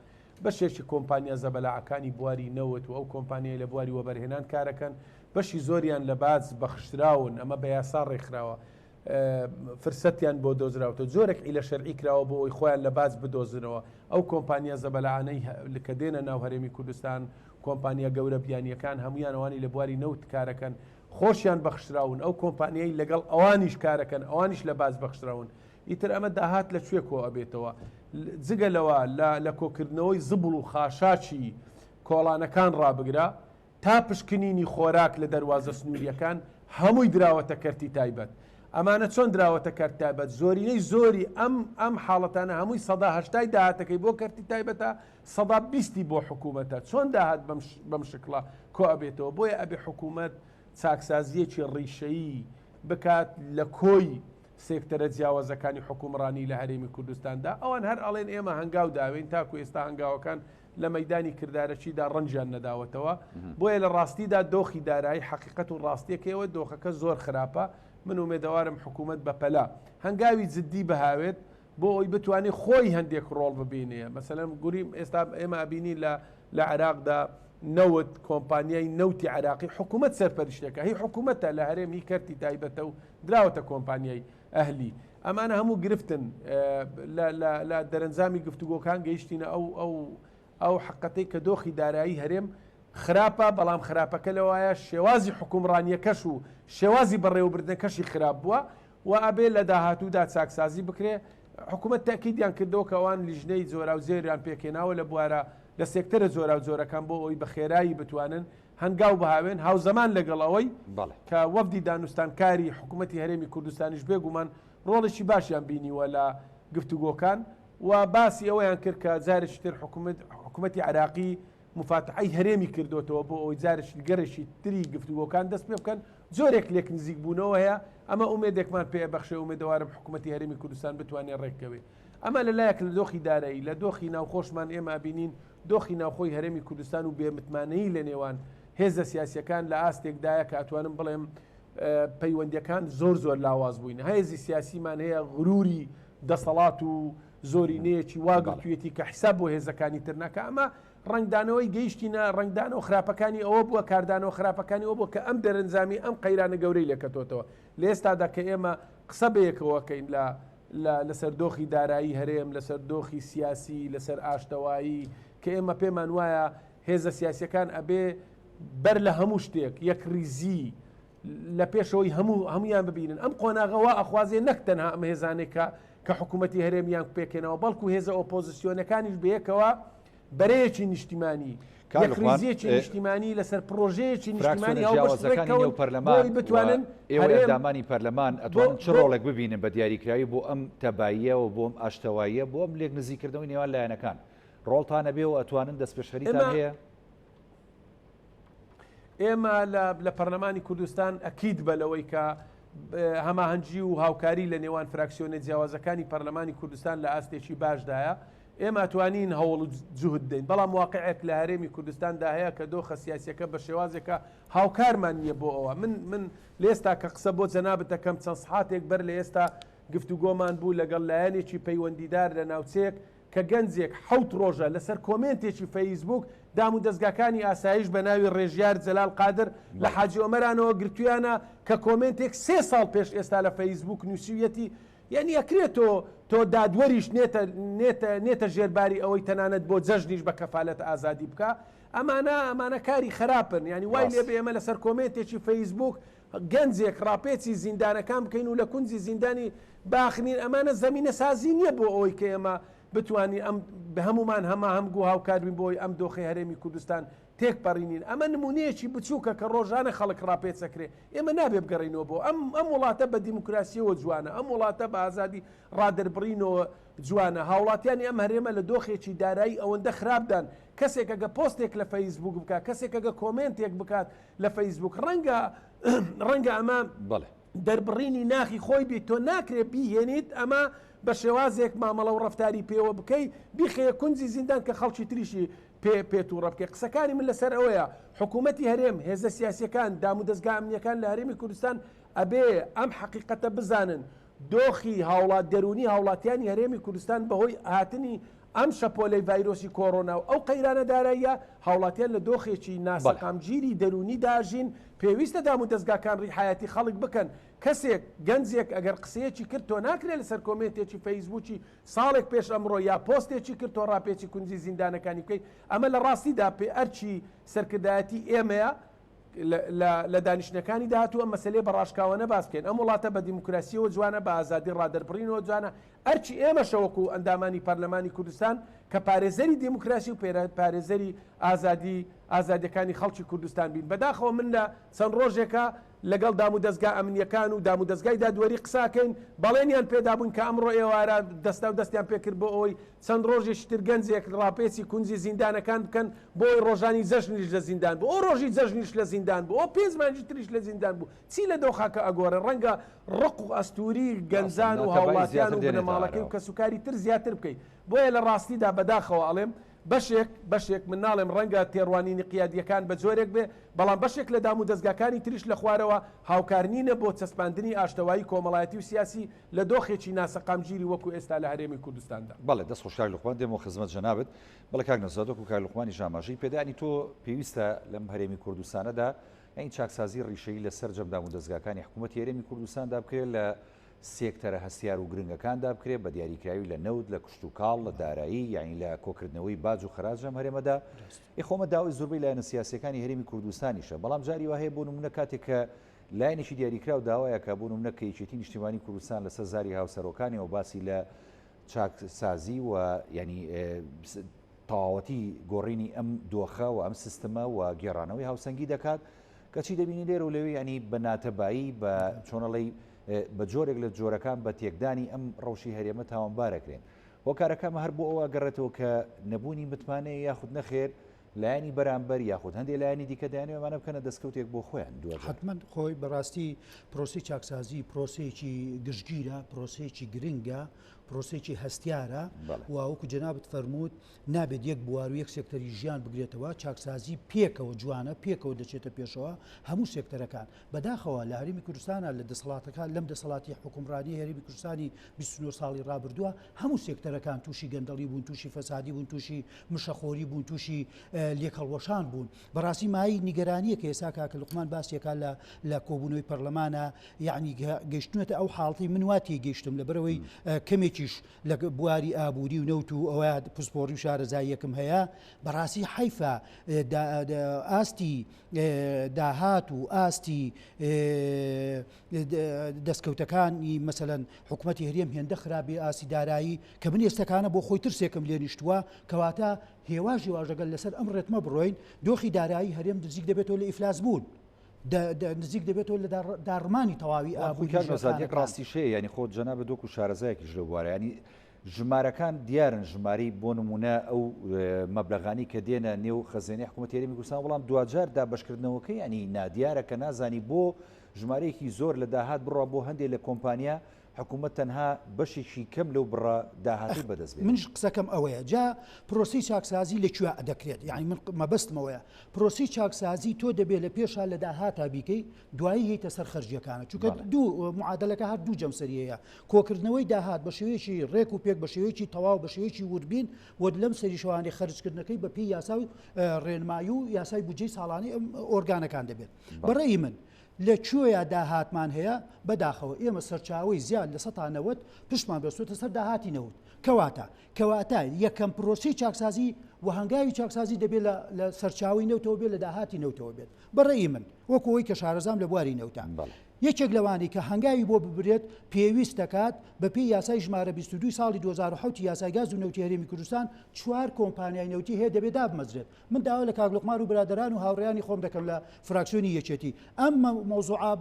بەشێکی کۆمپانیا زەبەلاعەکانی بواری نەوت و ئەو کۆمپانیای لە بواری وەبەرهێنان کارەکەن بەشی زۆریان لە باج بەخشراون ئەمە بە یاسا ڕێکخراوە فرسەتیان بۆ دۆزراوتەوە جۆرێک عیلە شەرعی کراوە بۆ ئەوەی خۆیان لە باج بدۆزنەوە ئەو کۆمپانیا زەبەلاعانەی کە دێنە ناو هەرێمی کوردستان کۆمپانیا گەورە بیانیەکان هەمویان ئەوانی لە بواری نەوت کارەکەن خۆشیان بەخشراون ئەو کۆمپانیای لەگەڵ ئەوانیش کارەکەن ئەوانیش لە باج بەخشراون ئیتر ئەمە داهات لە کوێ کۆ ئەبێتەوە جگە لەوە لە کۆکردنەوەی زبڵ و خاشاکی کۆڵانەکان ڕابگرە تا پشکنینی خۆراک لە دەروازە سنوورییەکان هەمووی دراوەتە کەرتی تایبەت. ئەمانە چۆن دراوەتە کەرت تایبەت؟ زۆرینەی زۆری ئەم ئەم حاڵەتانە هەمووی سەدا هەشتای داهاتەکەی بۆ کەرتی تایبەتە، سەدا بیستی بۆ حکوومەتە. چۆن داهات بەم بەم شکڵە کۆ ئەبێتەوە؟ بۆیە ئەبێ حکوومەت چاکسازییەکی ڕیشەیی. بکات لە کۆی سێکتەرە جیاوازەکانی حوکمڕانی لە هەرێمی کوردستاندا، ئەوان هەر ئەڵێن ئێمە هەنگاو داوێین تاکو ئێستا هەنگاوەکان لە مەیدانی کردارەکیدا ڕەنگیان نەداوەتەوە، بۆیە لە ڕاستیدا دۆخی دارایی حەقیقەت و ڕاستیەکەیەوە دۆخەکە زۆر خراپە، من ئومێدەوارم حکوومەت بەپەلە هەنگاوی جددی بهاوێت بۆ ئەوەی بتوانێت خۆی هەندێک ڕۆڵ ببینێ، مەسەلەن گوریم ئێستا ئێمە ئەبینین لە لە عێراقدا نەوت کۆمپانیای نەوتی عێراقی حکوومەت سەرپەرشتێکە هی حکوومەتە لە هەرێم هی کەرتی تایبەتە و دراوەتە کۆمپانیای ئەهلی ئەمانە هەموو گرفتن لە دەرەنجامی گفتوگۆکان گەیشتینە ئەو ئەو ئەو حقەتەی کە دۆخی دارایی هەرێم خراپە بەڵام خراپەکە لەوایە شێوازی حکومڕانیەکەش و شێوازی بەڕێوەبردنەکەشی خراپ بووە و ئەبێ لە داهاتوودا چاکسازی بکرێ حکوومەت تاکیدیان کردەوە کە ئەوان لیژنەی جۆراوجۆریان پێکهێناوە لە بوارە لە سێکتەرە جۆراوجۆرەکان بۆ ئەوەی بە خێرایی بتوانن هەنگاو بهاوێن، هاوزەمان لەگەڵ ئەوەی کە وەفدی دانوستانکاری حکوومەتی هەرێمی کوردستانیش بێگومان ڕۆڵێکی باشیان بینیوە لە گفتوگۆکان و باسی ئەوەیان کرد کە جارێکی تر حکوومەتی عێراقی موفاتەحەی هەرێمی کردۆتەوە بۆ ئەوەی جارێکی گەڕێکی تری گفتوگۆکان دەست پێ بکەن، جۆرێک لێک نزیکبوونەوە هەیە، ئەمە ئومێدێکمان پێ ئەبەخشێ، ئومێدەوارم حکوومەتی هەرێمی کوردستان بتوانێ ڕێککەوێ. ئەمە لە لایەک لە دۆخی دارایی، لە دۆخی ناوخۆشمان ئێمە ئەبینین دۆخی ناوخۆی هەرێمی کوردستان و بێ متمانەیی لە نێوان هێزە سیاسیەکان لە ئاستێکدایە کە ئەتوانم بڵێم پەیوەندیەکان زۆر زۆر لاواز بووین. هێزی سیاسیمان هەیە غروری دەسەڵات و زۆرینەیەکی وا گرتوویەتی کە حیساب بۆ هێزەکانی تر ناکا. ئەمە ڕەنگدانەوەی گەیشتینە ڕەنگدانەوە خراپەکانی ئەوە بووە، کاردانەوە خراپەکانی ئەوە بووە کە ئەم دەرەنجامی ئەم قەیرانە گەورەی لێکەتۆتەوە. لە ئێستادا کە ئێمە قسە بەیەکەوەکەین لە لە لەسەر دۆخی دارایی هەرێم، لەسەر دۆخی سیاسی، لەسەر ئاشتەوایی، کە ئێمە پێمان وایە هێزە سیاسیەکان ئەبێ بەر لە هەموو شتێک یەکڕیزی لە پێشەوەی هەموو هەمویان ببینن. ئەم قۆناغە وا ئەخوازێ نەک تەنها ئەم هێزانێک کە کە حکوومەتی هەرێمیان پێکێنەوە، بەڵکو هێزە ئۆپۆزیسیۆنەکانیش بەیەکەوە بەرەیەکی نیشتیمانی، یەکڕیزییەکی نیشتیمانی لەسەر پڕۆژەیەکی نیشتیمانی هاوبەش ڕێککەون بۆ ئەوەی بتوانن ئێوەی ئەندامانی پەرلەمان ئەتوانن چ ڕۆڵێک ببینن بە دیاریکراوی بۆ ئەم تەباییە و بۆ ئەم ئاشتەواییە، بۆ ئەم لێک نزیککردنەوەی نێوان لایەنەکان؟ ڕۆڵتان ئەبێ و ئەتوانن دەستپێشخەریتان هەیە؟ ئێمە لە پەرلەمانی کوردستان ئەکید بە لەوەی کە هەماهەنگی و هاوکاری لە نێوان فراکسیۆنە جیاوازەکانی پەرلەمانی کوردستان لە ئاستێکی باشدایە. ئێمە ئەتوانین هەوڵ و جوهد دەین، بەڵام واقیعێک لە هەرێمی کوردستاندا هەیە کە دۆخە سیاسیەکە بە شێوازێکە هاوکارمان نییە بۆ ئەوە. من من لە ئێستا کە قسە بۆ جەنابت دەکەم چەند سەعاتێک بەر لە ئێستا گفتوگۆمان بوو لەگەڵ لایەنێکی پەیوەندیدار لە ناوچەیەک کە گەنجێک حەوت ڕۆژە لەسەر کۆمێنتێکی فەیسبووک دامودەزگاکانی ئاسایش بە ناوی ڕێژیار جەلال قادر لە حاجی ئۆمەرانەوە گرتوویانە کە کۆمێنتێک سێ ساڵ پێش ئێستا لە فەیسبووک نووسیویەتی یانی ئەکرێ تۆ تۆ دادوەریش نێتە نێتە نێتە ژێر باری ئەوەی تەنانەت بۆ جەژنیش بە کەفالەت ئازادی بکا ئەمانە ئەمانە کاری خراپن یانی وای لێ بێ ئێمە لەسەر کۆمێنتێکی فەیسبووک گەنجێک ڕاپێچی زیندانەکان بکەین و لە کونجی زیندانی باخنین ئەمانە زەمینە سازی نییە بۆ ئەوەی کە ئێمە بتوانین ئەم هەمومان هەماهەنگ و هاوکار بین بۆی ئەم دۆخی هەرێمی کوردستان تێکپەڕینین ئەمە نمونەیەکی بچووکە کە ڕۆژانە خەڵک ڕاپێچەکرێ ئێمە نابێ بگەڕێینەوە بۆ ئەم ئەم وڵاتە بە دیموکراسیەوە جوانە ئەم وڵاتە بە ئازادی ڕادەربڕینەوە جوانە هاوڵاتیانی ئەم هەرێمە لە دۆخێکی دارایی ئەوەندە خراپدان کەسێک ئەگە پۆستێک لە فەیسبوک بکات کەسێک ئەگە کۆمێنتێک بکات لە فەیسبوک ڕەنگە ڕەنگە ئەمە بەڵێ. دەربڕینی ناخی خۆی بیت تۆ ناکرێ بیهێنیت ئەمە بە شێوازێک مامەڵە و ڕەفتاری پێوە بکەی بیخەیە کونجی زیندان کە خەڵکی تریشی پێ پێ توڕە بکەی قسەکانی من لەسەر ئەوەیە حکوومەتی هەرێم هێزە سیاسیەکان دامودەزگا ئەمنیەکان لە هەرێمی کوردستان ئەبێ ئەم حەقیقەتە بزانن دۆخی هاوڵات دەروونی هاوڵاتیانی هەرێمی کوردستان بەهۆی هاتنی ئەم شەپۆلەی ڤایرۆسی کۆرۆنا و ئەو قەیرانە داراییە، هاوڵاتیان لە دۆخێکی ناسەقامگیری دەروونیدا ئەژین، پێویستە دامودەزگاکان ڕیحایەتی خەڵک بکەن، کەسێک، گەنجێک ئەگەر قسەیەکی کرد تۆ ناکرێ لەسەر کۆمێنتێکی فەیسبووکی ساڵێک پێش ئەمڕۆ یا پۆستێکی کرد تۆ ڕاپێچی کونجی زیندانەکانی بکەی، ئەمە لە ڕاستیدا پێ ئەرکی سەرکردایەتی ئێمەیە لە دانیشتنەکانی داهاتوو ئەم مەسەلەیە بە ڕاشکاوانە باس بکەین، ئەم وڵاتە بە دیموکراسییەوە جوانە، بە ئازادی ڕادەربڕینەوە جوانە، ئەرکی ئێمەشە وەکو ئەندامانی پەرلەمانی کوردستان کە پارێزەری دیموکراسی و پارێزەری ئازادی ئازادیەکانی خەڵکی کوردستان بین. بەداخەوە من لە چەند ڕۆژێکە لەگەڵ دامودەزگا ئەمنییەکان و دامودەزگای دادوەری قسە ئەکەین، بەڵێنیان پێدابووین کە ئەمڕۆ ئێوارە دەستاو دەستیان پێکرد بۆ ئەوەی چەند ڕۆژێکی تر گەنجێک ڕاپێچی کونجی زیندانەکان بکەن بۆ ئەوەی ڕۆژانی جەژنیش لە زیندان بوو، ئەو ڕۆژی جەژنیش لە زیندان بوو، ئەو پێنج مانگی تریش لە زیندان بوو، چی لە دۆخەکە ئەگۆڕێ؟ ڕەنگە ڕق و ئەستووری ڕاستە گەنجان و ناتەبایی هاوڵاتیان زیاتر و دێنێتە بنەماڵەکەی و ئاراوە. کەسوکاری تر زیاتر بکەی. بۆیە لە ڕاستیدا بەداخەوە ئەڵێم بەشێک، بەشێک، من ناڵێم ڕەنگە تێڕوانینی قیادییەکان بە جۆرێک بێ، بەڵام بەشێک لە دامودەزگاکانی تریش لە خوارەوە هاوکار نینە بۆ چەسپاندنی ئاشتەوایی کۆمەڵایەتی و سیاسی لە دۆخێکی ناسەقامگیری وەکو ئێستا لە هەرێمی کوردستاندا. بەڵێ دەست خۆش کاک لوقمان، دێمەوە خزمەت جەنابت. بەڵێ کاک نەوزاد وەکو کاک لوقمانیش ئاماژەی پێدا یانی تۆ پێویستە لەم هەرێمی کوردستانەدا یانی چاکسازی ڕیشەیی لە سەرجەم دامودەزگاکانی حکوومەتی هەرێمی کوردستاندا بکرێت لە سێکتەرە هەستیار و گرنگەکاندا بکرێت بە دیاریکراوی لە نەوت، لە کشتوکاڵ، لە دارایی، یانی لە کۆکردنەوەی باج و خەراج لەم هەرێمەدا. ئێ خۆ ئەمە داوای زۆربەی لایەنە سیاسییەکانی هەرێمی کوردستانیشە، بەڵام جاری وا هەیە بۆ نموونە کاتێک کە لایەنێکی دیاریکراو داوایەکە بۆ نموونە کە یەکێتی نیشتیمانی کوردستان لەسەر زاری هاوسەرۆکانیەوە باسی لە چاکسازی و یانی تەواوەتی گۆڕینی ئەم دۆخە و ئەم سیستمە و گێڕانەوەی هاوسەنگی دەکات، کەچی دەبینی لێرە و لەوێ یانی بە ناتەبایی بە چۆنەڵی بە جۆرێک لە جۆرەکان بە تێکدانی ئەم ڕەوشی هەرێمە تاوانبارەکرێن. هۆکارەکە ئەمە هەر بۆ ئەوە ئەگەڕێتەوە کە نەبوونی متمانەیە یاخود نەخێر لایەنی بەرامبەر یاخود هەندێک لایەنی دیکە دەیانەوێت ئەمانە بکەنە دەستکەوتێک بۆ خۆیان دواجار. حەتمەن خۆی بەڕاستی پرۆسەی چاکسازی پرۆسەیەکی گشتگیرە، پرۆسەیەکی گرنگە، پرۆسەیەکی هەستیارە بەڵێ. و وەکو جەنابت فەرمووت نابێت یەک بوار و یەک سێکتەری ژیان بگرێتەوە، چاکسازی پێکەوە جوانە، پێکەوە دەچێتە پێشەوە هەموو سێکتەرەکان. بەداخەوە لە هەرێمی کوردستانا لە دەسەڵاتەکان لەم دەسەڵاتی حوکمڕانی هەرێمی کوردستانی 29 ساڵی ڕابردووە هەموو سێکتەرەکان تووشی گەندەڵی بوون تووشی فەسادی بوون تووشی مشەخۆری بوون تووشی لێکهەڵوەشان بوون بەڕاستی مای نیگەرانیە کە ئێستا کاکە لوقمان باسیەکە لە لە کۆبوونەوەی پەرلەمانە یعنی گەشتونەتە ئەو حاڵتی من وا تێگەیشتم لەبەرەوەی کەمێکیش لە بواری ئابووری و نەوت و ئەوە پسپۆڕی و شارەزاییەکم هەیە بەڕاستی حەیفە ئاستی داهات و ئاستی دەستکەوتەکانی مەسەلەن حکوومەتی هەرێم هێندە خراپی ئاستی دارایی کە من ئێستەکانە بۆ خۆی ترسێکم لێ نیشتووە کەواتە هێواش هێواش لەگەل لەسەر ئەم ڕێتمە بڕۆین دۆخی دارایی هەرێم نزیک دەبێتەوە لە ئیفلاس بوون. نزیک دەبێتەوە لە داڕمانی تەواوی ئابووری ژێرخانەکان. ڕاستیش هەیە یانی خۆ جەنابت وەکو شارەزایەکیش لەو بوارە یانی ژمارەکان دیارن ژمارەی بۆ نمونە ئەو مەبلەغانی کە دێنە نێو خەزێنەی حکوومەتی هەرێمی کوردستان بەڵام دواجار دابەشکردنەوەکە ینی نادیارە کە نازانی بۆ ژمارەیەکی زۆر لە داهات بڕە بۆ هەندێک لە کۆمپانیا حکوومەت تەنها بەشێکی کەم لەو بڕە داهاتی بەدەست بێت. منیش قسەکەم ئەوەیە جا پرۆسەی چاکسازی لە کوێ دەکرێت یعنی من مەبەستمەوەیە پرۆسەی چاکسازی تۆ دەبێت لە پێشا لە داهاتا بیکەی دوایی یەیتە سەر خەرجیەکانە چونکە دوو معادلەکە هەر دوو جەمسەری هەیە کۆکردنەوەی داهات بە شێوەیەکی ڕێک و پێک بە شێوەیەکی تەواو بە شێوەیەکی وردبین و لەم سەریشەوانی خەرجکردنەکەی بە پێی یاسا و ڕێنمایی و یاسای بودجەی ساڵانەی ئەم ئۆرگانەکان دەبێت بەڕێی من لە کوێیا داهاتمان هەیە بەداخەوە ئێمە سەرچاوەی زیاد لە 90% پشتمان بەستۆتە سەر داهاتی نەوت کەواتە کەواتە یەکەم پرۆسەی چاکسازی و هەنگاوی چاکسازی دەبێت لە سەرچاوەی نەوتەوە بێت لە داهاتی نەوتەوە بێت بەڕێی من وەکو ئەوەی کە شارەزام لە بواری نەوتە. یەکێک لەوانەی کە هەنگاوی بۆ ببرێت پێویست دەکات بەپێی یاسای ژمارە 22 ساڵی 2007 یاسای گاز و نەوتی هەرێمی کوردستان چوار کۆمپانیای نەوتی هەیە دەبێت دابمەزرێت من داوا لە کاک لوقمان و برادەران و هاوڕێیانی خۆم دەکەم لە فراکسیۆنی یەکێتی ئەم مەوزوعە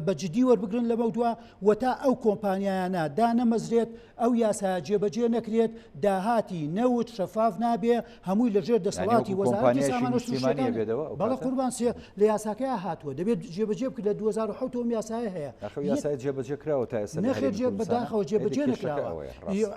بە جدی وەربگرن لەمەودوا و تا ئەو کۆمپانیایانە دانەمەزرێت ئەو یاسایە جێبەجێ نەکرێت داهاتی نەوت شەفاف نابێ هەمووی لەژێر دەسەڵاتی وەزارەتی سامانە سروشتیەکان بەڵێ قوربان سێ لە یاساکەیا هاتووە دەبێت جێبەجێ بکرێت لە 2007 ئەم یاسایە هەیە ئاخر یاسای جێبەجێ کراوە تا ئێستا نەخێر جێ بەداخەوە جێبەجێ نەکراوە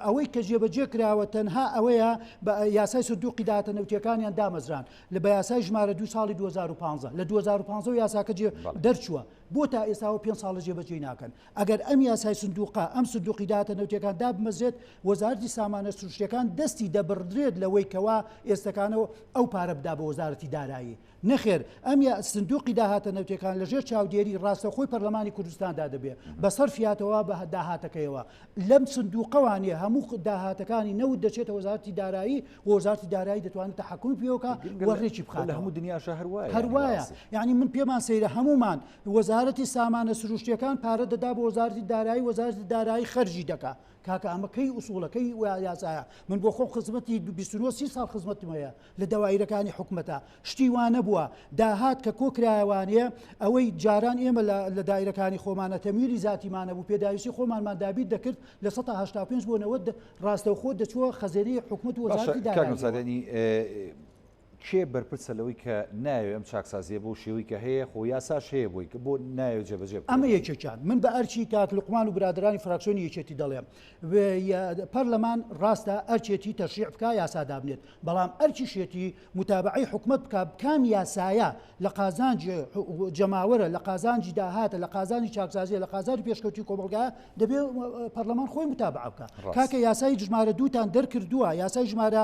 ئەوەی کە جێبەجێ کراوە تەنها ئەوەیە بە یاسای سندوقی داهاتە نەوتیەکانیان دامەزران لە بە یاسای ژمارە دوو ساڵی 2015 لە 2015 یاساکە جێ دەرچووە بۆ تا ئێستاوە پێنج ساڵە جێبەجێی ناکەن ئەگەر ئەم یاسای سندوقە ئەم سندوقی داهاتە نەوتیەکان دابمەزرێت وەزارەتی سامانە سروشتیەکان دەستی دەبڕدرێت لەوەی کەوا ئێستەکانەوە ئەو پارە بدا بە وەزارەتی دارایی نەخێر ئەم یا سندوقی داهاتە نەوتیەکان لەژێر چاودێری ڕاستەوخۆی پەرلەمان. پەرلەمانی کوردستاندا دەبێ بە سەرفیاتەوە بە داهاتەکەیەوە لەم سندوقەوانیە هەموو داهاتەکانی نەوت دەچێتە وەزارەتی دارایی و وەزارەتی دارایی دەتوانێت تەحەکومی پێوەکا و ڕێکی بخات لە هەموو دنیاشا هەر وایە هەر وایە یعنی من پێمان سەیرە هەمومان وەزارەتی سامانە سروشتیەکان پارە دەدا بۆ وەزارەتی دارایی وەزارەتی دارایی خەرجی دەکا کاکە ئەمە کەی ئوسوڵە کەی یاسایە من بۆ خۆم خزمەتی 29 سی ساڵ خزمەتم هەیە لە دەوایرەکانی حکومەتە شتی وا نەبووە داهات کە کۆکرایەوانەیە ئەوەی جاران ئێمە لە دایرەکانی خۆمانە تەمویلی زاتیمانە بوو پێداویستی خۆمانمان دابین دەکرد لە 185 بۆ 90 ڕاستەوخۆ دەچووە خەزێنەی حکومەت و وەزارەتی دارایی. کێ بەرپرسە لەوەی کە نایەوێ ئەم چاکسازییە بەو شێوەی کە هەیە، خۆ یاساش هەیە بۆی، کە بۆ نایەوێ جێبەجێ بکرێت؟ ئەمە یەکێکیان. من بە ئەرکی کاک لوقمان و برادەرانی فراکسیۆنی یەکێتی دەڵێم، پەرلەمان ڕاستە ئەرکێتی تەشریع بکا، یاسا دابنێت، بەڵام ئەرکیشێتی موتابەعەی حکومەت بکا، کام یاسایە لە قازانجی جەماوەرە، لە قازانجی داهاتە، لە قازانجی چاکسازیە، لە قازانجی پێشکەوتوی کۆمەڵگایە، دەبێ پەرلەمان خۆی متابعە بکا. کاکە یاسای ژمارە دووتان دەرکردووە، یاسای ژمارە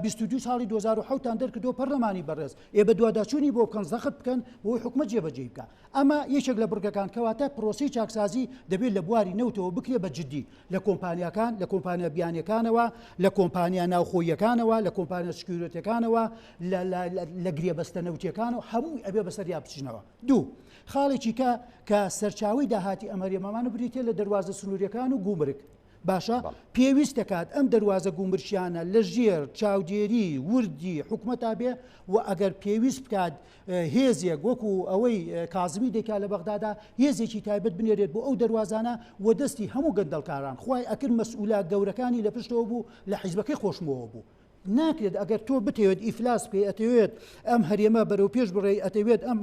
22 ساڵی 2007 تان دەرکردووە پەرلەمانی بەڕێز، ئێ بەدواداچوونی بۆ بکەن، زەخت بکەن بۆی حکومەت جێبەجێی بکا. ئەمە یەکێک لە بڕگەکان، کەواتە پرۆسەی چاکسازی دەبێت لە بواری نەوتەوە بکرێ بە جدی، لە کۆمپانیاکان، لە کۆمپانیا بیانیەکانەوە، لە کۆمپانیا ناوخۆییەکانەوە، لە کۆمپانیا security ەکانەوە، لە گرێبەستە نەوتیەکانەوە، هەمووی ئەبێ بەسەریا بچنەوە. دوو، خاڵێکی کە کە سەرچاوەی داهاتی ئەم هەرێمەمانە بریتیە لە دەروازە سنووریەکان و گومرگ. باشە پێویست دەکات ئەم دەروازە گومرکیانە لە ژێر چاودێری وردی حکومەتا بێ و ئەگەر پێویست بکات هێزێک وەکو ئەوەی کازمی دەیکا لە بەغدادا هێزێکی تایبەت بنێرێت بۆ ئەو دەروازانە و دەستی هەموو گەندەڵکاران خوای ئەکرد مەسئولە گەورەکانی لە پشتەوە بوو لە حیزبەکەی خۆشمەوە بوو ناکرێت ئەگەر تۆ بتەوێت ئیفلاس بکەی ئەتەوێت ئەم هەرێمە بەرەو پێش بڕێی ئەتەوێت ئەم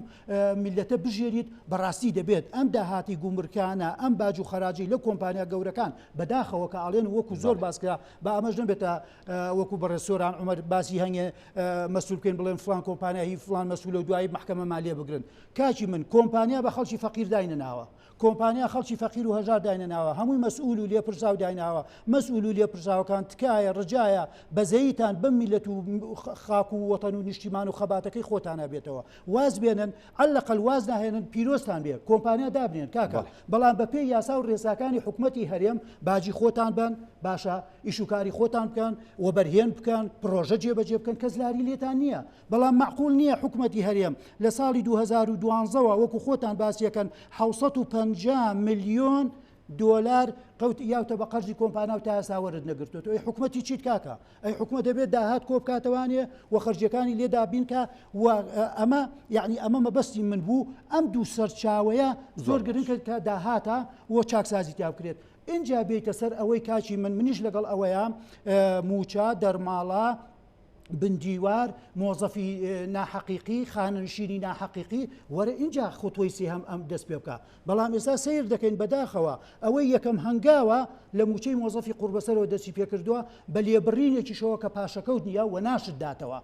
میلەتە بژێریت بەڕاستی دەبێت ئەم داهاتی گومرکانە ئەم باج و خەراجی لە کۆمپانیا گەورەکان بەداخەوە کە ئاڵێن وەکو زۆر باسکرا با ئەمەش نەبێتە وەکو بەڕێز سۆران عومەر باسی هەنگێ مەسول بکەین بڵێن فلان کۆمپانیا هی فلان مەسولە و دوایی مەحکەمەمان لێ بگرن کاکی من کۆمپانیا بە خەڵکی فەقیر داینەناوە کۆمپانیا خەڵکی فەقیر و هەژار داینەناوە هەمووی مەسئول و لێپرساو دایناوە مەسئول و لێپرساوەکان تکایە ڕجایە بەزەیتان بەم میلەت و خاک و وەتەن و نیشتیمان و خەباتەکەی خۆتانە بێتەوە واز بێنن عەلەقەل واز ناهێنن پیرۆزتان بێ کۆمپانیا دابنێن کاکە بەڵام بەپێی یاسا و ڕێساکانی حکومەتی هەرێم باجی خۆتان بەن باشە ئیش و کاری خۆتان بکەن وەبەرهێن بکەن پڕۆژە جێبەجێ بکەن کەس لاری لێتان نییە بەڵام مەعقول نییە حکومەتی هەرێم لە ساڵی 2012 وە وەکو خۆتان باسیەکەن 650 ملیۆن دۆلار قوت یاوتە بە قەرزی کۆمپانیا و تا ئێستا وەرت نەگرتووە ئەی حکومەتی چیت کاکە ئەی حکومەت دەبێت داهات کۆ بکاتەوانێ و خەرجیەکانی لێ دابین کا و ئەمە یعنی ئەمە مەبەستی من بوو ئەم دوو سەرچاوەیە زۆر گرنگە کە داهاتە و چاکسازی تیا بکرێت ئینجا بێیتە سەر ئەوەی کاکی من منیش لەگەڵ ئەوەیە موچە دەرماڵە بندیوار، مۆزەفی ناحەقیقی، خانەنشینی ناحەقیقی، وەرە ئینجا خوتوەی سێهەم ئەم دەست پێ بکا. بەڵام ئێستا سەیر دەکەین بەداخەوە ئەوەی یەکەم هەنگاوە لە موچەی مۆزەفی قوڕبەسەرەوە دەستی پێ کردووە بە لێبڕینێکیشەوە کە پاشەکەوت نییە و ناشت داتەوە.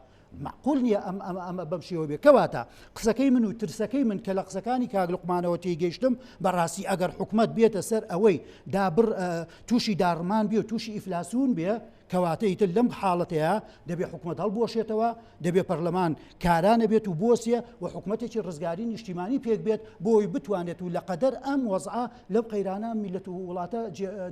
مەعقول نییە ئەم ئەم ئەمە بەم شێوە بێ. کەواتە قسەکەی من و ترسەکەی من کە لە قسەکانی کاک لوقمانەوە تێیگەیشتم بەڕاستی ئەگەر حکومەت بێتە سەر ئەوەی دابڕ تووشی داڕمان بێ و تووشی ئیفلاسوون بێ کەواتە ئیتر لەم حاڵەتەیا دەبێ حکومەت هەڵبوەشێتەوە، دەبێ پەرلەمان کارا نەبێت و بوەستێ و حکومەتێکی ڕزگاری نیشتیمانی پێک بێت بۆ ئەوەی بتوانێت و لە قەدەر ئەم وەزعە لەم قەیرانە میللەت و وڵاتە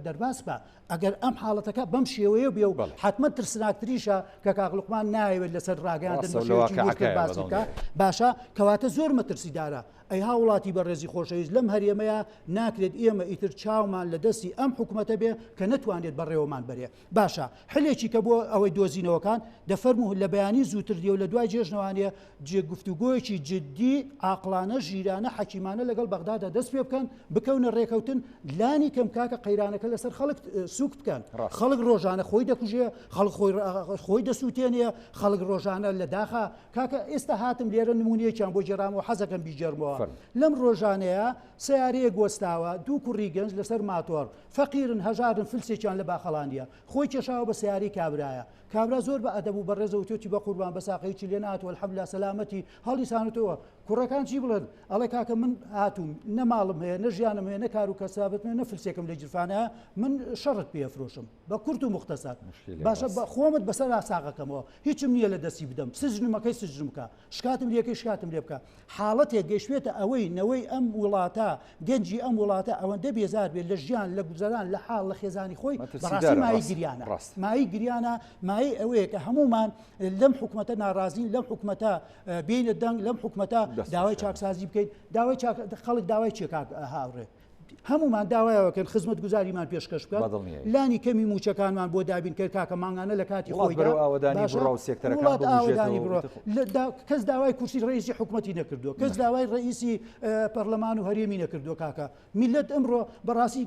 دەرباز بکا. ئەگەر ئەم حاڵەتەکە بەم شێوەیە بێ و حەتمەن ترسناکتریشە کە کاک لوقمان نایەوێت لەسەر ڕاگەیاندن بە شێوەیەکی وردتر باسی بکا، باشە کەواتە زۆر مەترسیدارە. ئەی هاوڵاتی بەڕێزی خۆشەویست لەم هەرێمەیا ناکرێت ئێمە ئیتر چاومان لە دەستی ئەم حکومەتە بێ کە نەتوانێت بەڕێوەمان بەرێ باشە حلێکی کە بۆ ئەوەی دۆزینەوەکان دەفەرموو لە بەیانی زووتر دیە و لە دوای جێژنەوانێ جێ گفتوگۆیەکی جدی عاقڵانە ژیرانە حەکیمانە لەگەڵ بەغدادا دەست پێ بکەن بکەونە ڕێکەوتن لانی کەم کاکە قەیرانەکە لەسەر خەڵک سوک بکەن خەڵک ڕۆژانە خۆی دەکوژێ خەڵک خۆی خۆی دەسووتێنێ خەڵک ڕۆژانە لە داخە کاکە ئێستا هاتم لێرە نمونەیەکیان بۆ گێڕامەوە حەزەکەم بیگێڕمەوە لەم ڕۆژانەیە سەیارەیەک وەستاوە دوو کوڕی گەنج لەسەر ماتۆڕ فەقیرن هەژارن فلسێکیان لە باخەڵان نییە خۆی کێشاوە بە سیاری کابرایە کابرا زۆر بە ئەدەب و بەڕێزەوە وتوێتی بەقوربان بە ساقە هیچی لێ نەهاتووە الحمدللە سەلامەتی هەڵیسانوتەوە کوڕەکان چی بڵێن ئەڵێ کاکە من هاتووم نە ماڵم هەیە نە ژیانم هەیە نە کار و کەسابەتم هەیە نە فلسێکم لە گیرفانە من شەڕت پێ ئەفرۆشم بە کورت و موختەسەر باشە بە خۆمت بەسەرا ساغەکەمەوە هیچم نییە لە دەستی بدەم سجنمەکەی سجنم بکە شکاتم لێکەی شکاتم لێ بکە حاڵەتێک گەیشتوێتە ئەوەی نەوەی ئەم وڵاتە گەنجی ئەم وڵاتە ئەوەندە بێزار بێت لە ژیان لە گوزەران لە حاڵ لە خێزانی خۆی بەڕاستی مایەی گریانە مایەی گریانە مایەی ئەوەیە کە هەمومان لەم حکومەتە ناڕازین لەم حکومەتە بینە دەنگ لەم حکومەتە داوای چاکسازی بکەین داوای خەڵک داوای چێ کاک هاوڕێ هەمومان داوایەوەکەن خزمەت گوزاریمان پێشکەش بکات لانی کەمی موچەکانمان بۆ دابین کرد کاکە مانگانە لە کاتی خۆی ئاوادانی بڕا و سێکتەرەکان ئاوادانی بڕۆ کەس داوای کورسی ڕئیسی حکومەتی نەکردووە کەس داوای ڕئیسی پەرلەمان و هەرێمی نەکردووە کاکە میلەت ئەمڕۆ بەڕاستی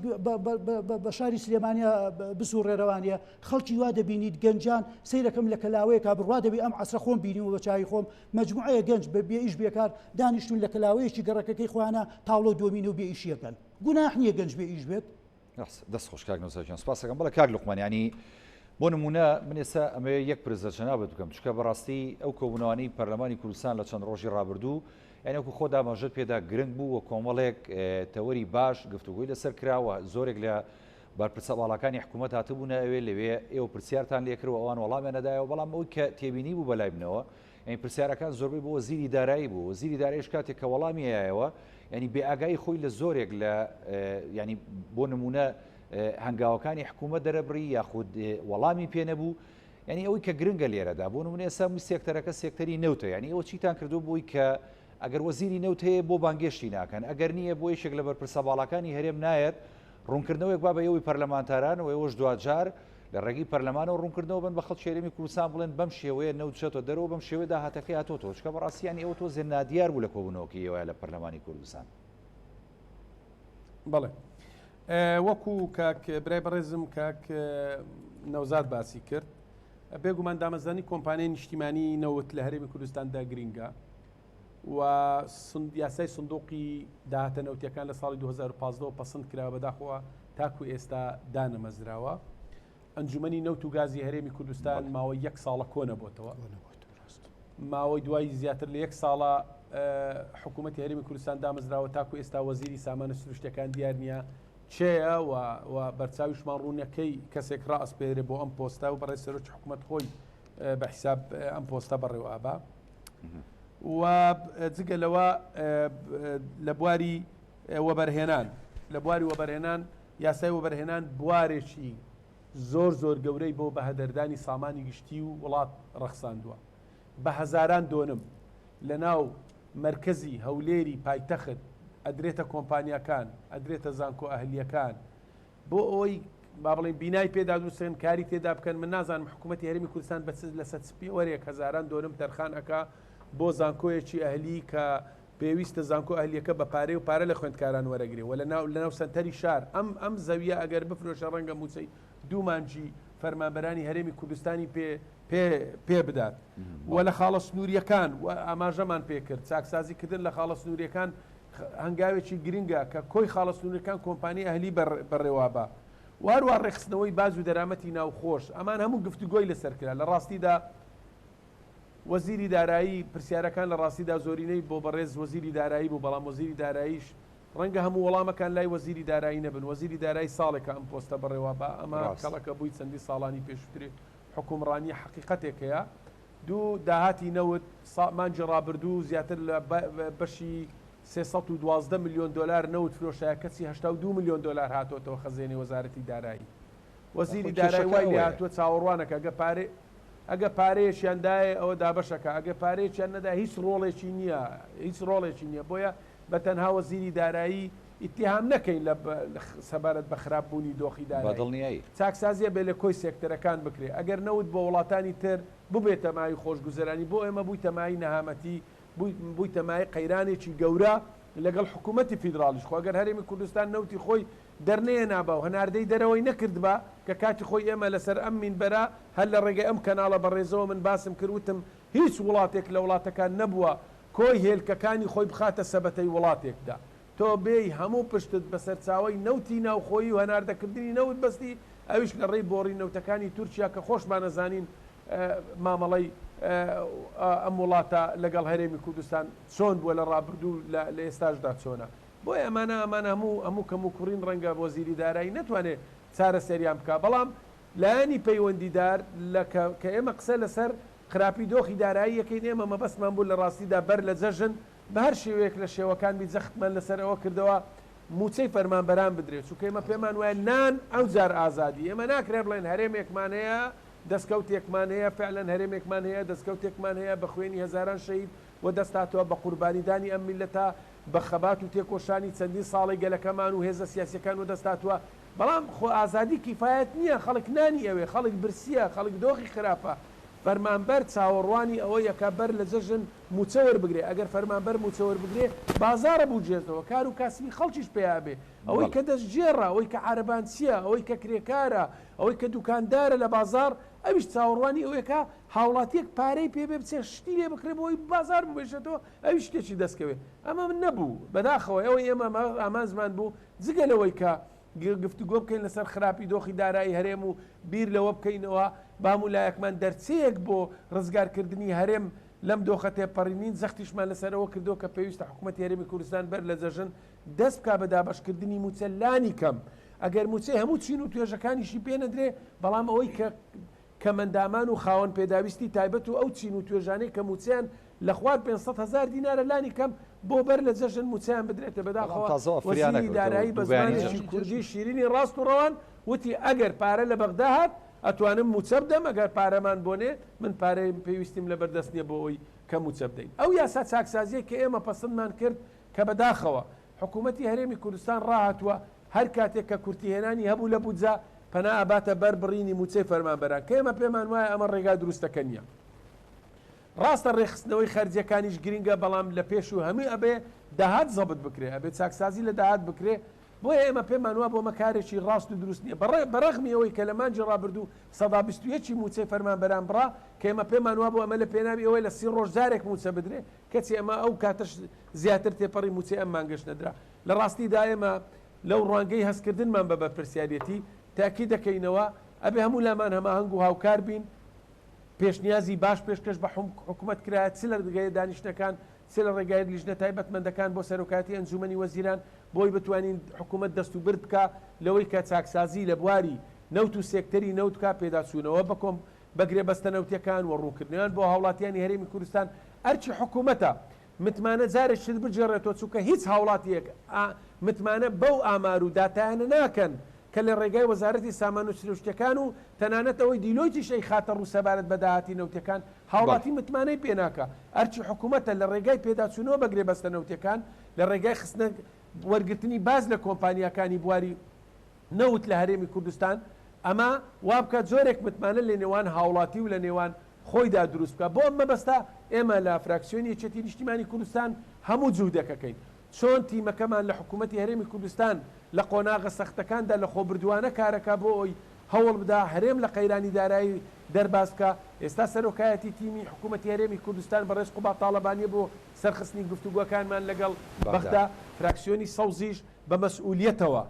بە شاری سلێمانیا بسوڕێرەوانە خەڵکی وا دەبینیت گەنجان سەیرەکەم لە کەلاوەیەکا بڕوا دەبی ئەم عەسرە خۆم بینیوە بە چاوی خۆم مەجموعەیە گەنج بە بێ ئیش بێکار دانیشتون لە کەلاوەیەکی گەڕەکەکەی خۆیانە تاوڵە و دۆمینە و بێ ئیشیەکەن گوناح نییە گەنج بێ ئیش بێت؟ ڕاستە دەست خۆش کاک نەوزاد گیان سوپاس ئەکەم بەڵێ کاک لوقمان یانی بۆ نمونە من ئێستا ئەمەوێ یەک پرس لە جەنابت بکەم چونکە بەڕاستی ئەو کۆبوونەوانەی پەرلەمانی کوردستان لە چەند ڕۆژی ڕابردوو یانی وەکو خۆت ئاماژەت پێدا گرنگ بوو و کۆمەڵێک تەوەری باش گفتوگۆی لەسەر کراوە زۆرێک لە بەرپرسە باڵاکانی حکوومەت هاتبوونە ئەوێ لەوێ ئێوە پرسیارتان لێکرد و ئەوان وەڵامیان نەدایەوە بەڵام ئەوی کە تێبینی بوو بەلای منەوە یانی پرسیارەکان زۆربەی بۆ وەزیری دارایی بوو وەزیری داراییش کاتێک کە وەڵامی ئەیایەوە یانی بێئاگایی خۆی لە زۆرێک لە یانی بۆ نمونە هەنگاوەکانی حکوومەت دەرەبڕی یاخود وەڵامی پێ نەبوو یانی ئەوەی کە گرنگە لێرەدا بۆ نمونە ئێستا سێکتەرەکە سێکتەری نەوتە یانی ئەوە چیتان کردو بووی کە ئەگەر وەزیری نەوت هەیە بۆ بانگێشتی ناکەن، ئەگەر نییە بۆ یەکێک لە بەرپرسە باڵاکانی هەرێم نایەت ڕوونکردنەوەیەک با بە ئێوەی پەرلەمانتاران و ئێوەش دواجار لە ڕێگەی پەرلەمانەوە ڕوونکردنەوە بن بە خەڵکی هەرێمی کوردستان بڵێن بەم شێوەیە نەوت چێتە دەرەوە بەم شێوەیە داهاتەکەی هاتۆتەوە چونکە بەڕاستی یانی ئەوە تۆزێ نادیار بوو لە کۆبوونەوەکەی ئێوە لە پەرلەمانی کوردستان. بەڵێ وەکو کاک برای بەڕێزم کاک نەوزاد باسی کرد بێگومان دامەزرانی کۆمپانیای نیشتیمانی نەوت لە هەرێمی کوردستاندا گرینگە و یاسای سندوقی داهاتە نەوتیەکان لە ساڵی 2015 پەسند کراوە بەداخەوە تاکو ئێستا دانەمەزراوە. ئەنجومەنی نەوت و گازی هەرێمی کوردستان ماوەی یەک ساڵە کۆنەبۆتەوە. ماوەی دوای زیاتر لە یەک ساڵە حکوومەتی هەرێمی کوردستان دامەزراوە تاکو ئێستا وەزیری سامانە سروشتەکان دیار نییە کێیە و و بەرچاویشمان ڕوونە کەی کەسێک ڕائەسپێرێ بۆ ئەم پۆستە و بەڕێز سەرۆکی حکوومەت خۆی بە حیساب ئەم پۆستە بەڕێوە ئەبا و جگە لەوە لە بواری وەبەرهێنان لە بواری وەبەرهێنان یاسای وەبەرهێنان بوارێکی زۆر زۆر گەورەی بۆ بەهەدەردانی سامانی گشتی و وڵات ڕەخساندووە بە هەزاران دۆنم لە ناو مەرکەزی هەولێری پایتەخت ئەدرێتە کۆمپانیاکان، ئەدرێتە زانکۆ ئەهلییەکان بۆ ئەوەی با بڵێین بینای پێدا دروست بکەن، کاری تێدا بکەن، من نازانم حکوومەتی هەرێمی کوردستان بە چ لەسەر چ پێوەرێک هەزاران دۆنم تەرخان ئەکا بۆ زانکۆیەکی ئەهلی کە پێویستە زانکۆ ئەهلییەکە بە پارەی و پارە لە خوێندکاران وەرەگرێ و لەناو لەناو سەنتەری شار ئەم ئەم زەوییە ئەگەر بفرۆشێ ڕەنگە مووچەی دوو مانگی فەرمانبەرانی هەرێمی کوردستانی پێ پێ پێ بدات و لە خاڵە سنوورییەکان و ئاماژەمان پێ کرد چاکسازی کردن لە خاڵە سنوورییەکان هەنگاوێکی گرنگە کە کۆی خاڵە سنوورییەکان کۆمپانی ئەهلی بەڕێوە با و هەروەها ڕێکخستنەوەی باج و دەرامەتی ناوخۆش ئەمان هەموو گفتوگۆی لەسەر کرا لە ڕاستیدا وەزیری دارایی پرسیارەکان لە ڕاستیدا زۆرینەی بۆ بەڕێز وەزیری دارایی بوو بەڵام وەزیری داراییش ڕەنگە هەموو وەڵامەکان لای وەزیری دارایی نەبن، وەزیری دارایی ساڵێکە ئەم پۆستە بەڕێوە با، ئەمە کەڵەکە بووی چەندین ساڵانی پێشووتری حوکمڕانییە حەقیقەتێک هەیە. دوو، داهاتی نەوت مانگی ڕابردوو زیاتر لە بەشی 312 ملیۆن دۆلار نەوت فرۆشایە کەچی 82 ملیۆن دۆلار هاتۆتەوە خەزێنەی وەزارەتی دارایی. وەزیری دارایی وای لێهاتووە چاوەڕوانەکە گە پارەی ئەگە پارەیەکیان دایێ ئەوە دابەشەکا ئەگە پارەیەکیان نەدا هیچ ڕۆڵێکی نییە هیچ ڕۆڵێکی نییە بۆیە بە تەنها وەزیری دارایی ئیتیهام نەکەین لە سەبارەت بە خراپ بوونی دۆخی دارایی. بە دڵنیایی. چاکسازی ئەبێ لە کۆی سێکتەرەکان بکرێ. ئەگەر نەوت بۆ وڵاتانی تر ببێتە مایەی خۆشگوزەرانی بۆ ئێمە بوویتە مایەی نەهامەتی، بوویتە مایەی قەیرانێکی گەورە لەگەڵ حکوومەتی فیدراڵیش. خۆ ئەگەر هەرێمی کوردستان نەوتی خۆی دەرنەیەنابا و هەناردەی دەرەوەی نەکردبا کە کاتی خۆی ئێمە لەسەر ئەم مینبەرە هەر لە ڕێگەی ئەم کەناڵە بەڕێزەوە من باسم کرد وتم هیچ وڵاتێک لە وڵاتەکان نەبووە کۆی هێلکەکانی خۆی بخاتە سەبەتەی وڵاتێکدا. تۆ بێی هەموو پشتت بە سەرچاوەی نەوتی ناوخۆیی و هەناردەکردنی نەوت بەستی، ئەویش لە ڕێی بۆڕی نەوتەکانی تورکیا کە خۆشمان ئەزانین مامەڵەی ئەم وڵاتە لەگەڵ هەرێمی کوردستان چۆن بووە لە ڕابردوو لە ئێستاشدا چۆنە. بۆیە ئەمانە ئەمانە هەموو هەموو کەموکوڕین ڕەنگە وەزیری دارایی نەتوانێ چارەسەریان بکا بەڵام لایەنی پەیوەندیدار لە کە کە ئێمە قسە لەسەر خراپی دۆخی دارایی ئەکەین ئێمە مەبەستمان بوو لە ڕاستیدا بەر لە جەژن بە هەر شێوەیەک لە شێوەکان بی جەختمان لەسەر ئەوە کردەوە مووچەی فەرمانبەران بدرێ چونکە ئێمە پێمان وایە نان ئەوجار ئازادی ئێمە ناکرێ بڵێن هەرێمێکمان هەیە دەستکەوتێکمان هەیە فعلەن هەرێمێکمان هەیە دەستکەوتێکمان هەیە بە خوێنی هەزاران شەهید وەدەست هاتووە بە قوربانیدانی ئەم میللەتە بە خەبات و تێکۆشانی چەندین ساڵەی گەلەکەمان و هێزە سیاسیەکان وەدەست هاتووە بەڵام خۆ ئازادی کیفایەت نیە خەڵک نانی ئەوێ خەڵک برسیە خەڵک دۆخی خراپە فەرمانبەر چاوەڕوانی ئەوە یەکە بەر لە جەژن موچە وەربگرێ ئەگەر فەرمانبەر موچە وەربگرێ بازاڕە بوجێتەوە کار و کاسبی خەڵکیش پەیا ئەبێ ئەوەی کە دەستگێڕە ئەوەی کە عارەبانچیە ئەوەی کە کرێکارە ئەوەی کە دوکاندارە لە بازاڕ ئەویش چاوەڕوانی ئەوەیەکە هاوڵاتیەک پارەی پێ بێ بچێ شتی لێ بکڕێ بۆ ئەوەی بازاڕ ببێژێتەوە ئەویش شتێکی دەست کەوێ ئەمە نەبوو بەداخەوە ئەوەی ئێمە ئامانجمان بوو جگە لەوەی کە گفتوگۆ بکەین لەسەر خراپی دۆخی دارایی هەرێم و بیر لەوە بکەینەوە با هەموو لایەکمان دەرچەیەک بۆ ڕزگارکردنی هەرێم لەم دۆخە تێپەڕینین، جەختیشمان لەسەر ئەوە کردەوە کە پێویستە حکومەتی هەرێمی کوردستان بەر لە جەژن دەست بکا بە دابەشکردنی مووچە لانی کەم ئەگەر مووچەی هەموو چین و توێژەکانیشی پێ نەدرێ بەڵام ئەوەی کە کەمەندامان و خاوەن پێداویستی تایبەت و ئەو چین و توێژانەی کە مووچەیان لە خوار 500 هەزار دینارە لانی کەم بۆ بەر لە جەژن مووچەیان بدرێتێ بەڵام بەداخەوە تازەوە فریا وەزیری نەکەوتەوە دارایی بە دوو بەیانی زمانێکی جەژن. کوردی شیرینی ڕاست و ڕەوان وتی ئەگەر پارە لە بەغدا هات ئەتوانم مووچە بدەم ئەگەر پارەمان بۆ نێ من پارەی پێویستیم لەبەر دەست نیە بۆ ئەوەی کە مووچە بدەین ئەو یاسا چاکسازیەی کە ئێمە پەسندمان کرد کە بەداخەوە حکوومەتی هەرێمی کوردستان ڕاهاتووە هەر کاتێک کە کورتیهێنانی هەبوو لە بودجە پەنا ئەباتە بەر بڕینی مووچەی فەرمانبەران کە ئێمە پێمان وایە ئەمە ڕێگا دروستەکە نییە. ڕاستە ڕێکخستنەوەی خەرجیەکانیش گرنگە بەڵام لە پێش و هەمووی ئەبێ داهات زەبت بکرێ ئەبێ چاکسازی لە داهات بکرێ بۆیە ئێمە پێمان وابوو ئەمە کارێکی ڕاست و دروست نییە بە ڕەغمی ئەوەی کە لە مانگی ڕابردوو 21% ی مووچەی فەرمانبەران بڕا کە ئێمە پێمان وابوو ئەمە لە پێناوی ئەوەی لە سی ڕۆژ جارێک مووچە بدرێ کەچی ئەمە ئەو کاتەش زیاتر تێپەڕی مووچەی ئەم مانگەش نەدرا. لە ڕاستیدا ئێمە لەو ڕوانگەی هەستکردنمان بە بەرپرسیاریەتی تەئکید دەکەینەوە ئەبێ هەموو لامان هەماهەنگ و هاوکار بین، پێشنیازی باش پێشکەش بە حکومەت کرایە چ لە ڕێگای دانیشتنەکان چ لە ڕێگای لیژنە تایبەتمەندەکان بۆ سەرۆکایەتی ئەنجومەنی وەزیران بۆی بتوانین حکومەت دەستوبرد بکا لەوەی کە چاکسازی لە بواری نەوت و سێکتەری نەوت بکا پێداچوونەوە بە کۆم بە گرێبەستە نەوتیەکان و ڕوونکردنەوەیان بۆ هاوڵاتیانی هەرێمی کوردستان ئەرکی حکومەتە متمانە جارێکی تر بگێڕێتەوە چونکە هیچ هاوڵاتیەک متمانە بەو ئامار و داتایانە ناکەن کە لە ڕێگای وەزارەتی سامانە سروشتیەکان و تەنانەت ئەوەی دیلۆیتیش ئەیخاتە ڕوو سەبارەت بە داهاتی نەوتیەکان هاوڵاتی متمانەی پێ ناکا ئەرکی حکومەتە لە ڕێگای پێداچوونەوە بە گرێبەستە نەوتیەکان لە ڕێگای خستنە وەرگرتنی باج لە کۆمپانیاکانی بواری نەوت لە هەرێمی کوردستان، ئەمە وابکات جۆرێک متمانە لە نێوان هاوڵاتی و لە نێوان خۆیدا دروست بکات، بۆ ئەم مەبەستە ئێمە لە فراکسیۆنی یەکێتی نیشتیمانی کوردستان هەموو جوهدێک ئەکەین، چۆن تیمەکەمان لە حکوومەتی هەرێمی کوردستان لە قۆناغە سەختەکاندا لەخۆبردووانە کارەکا بۆ ئەوەی هەوڵ بدا هەرێم لە قەیرانی دارایی دەرباز بکا، ئێستا سەرۆکایەتی تیمی حکوومەتی هەرێمی کوردستان بەڕێز قوباد تاڵەبانیە بۆ سەرخستنی گفتوگۆکانمان لەگەڵ بەغدا، فراکسیۆنی سەوزیش بە مەسئولیەتەوە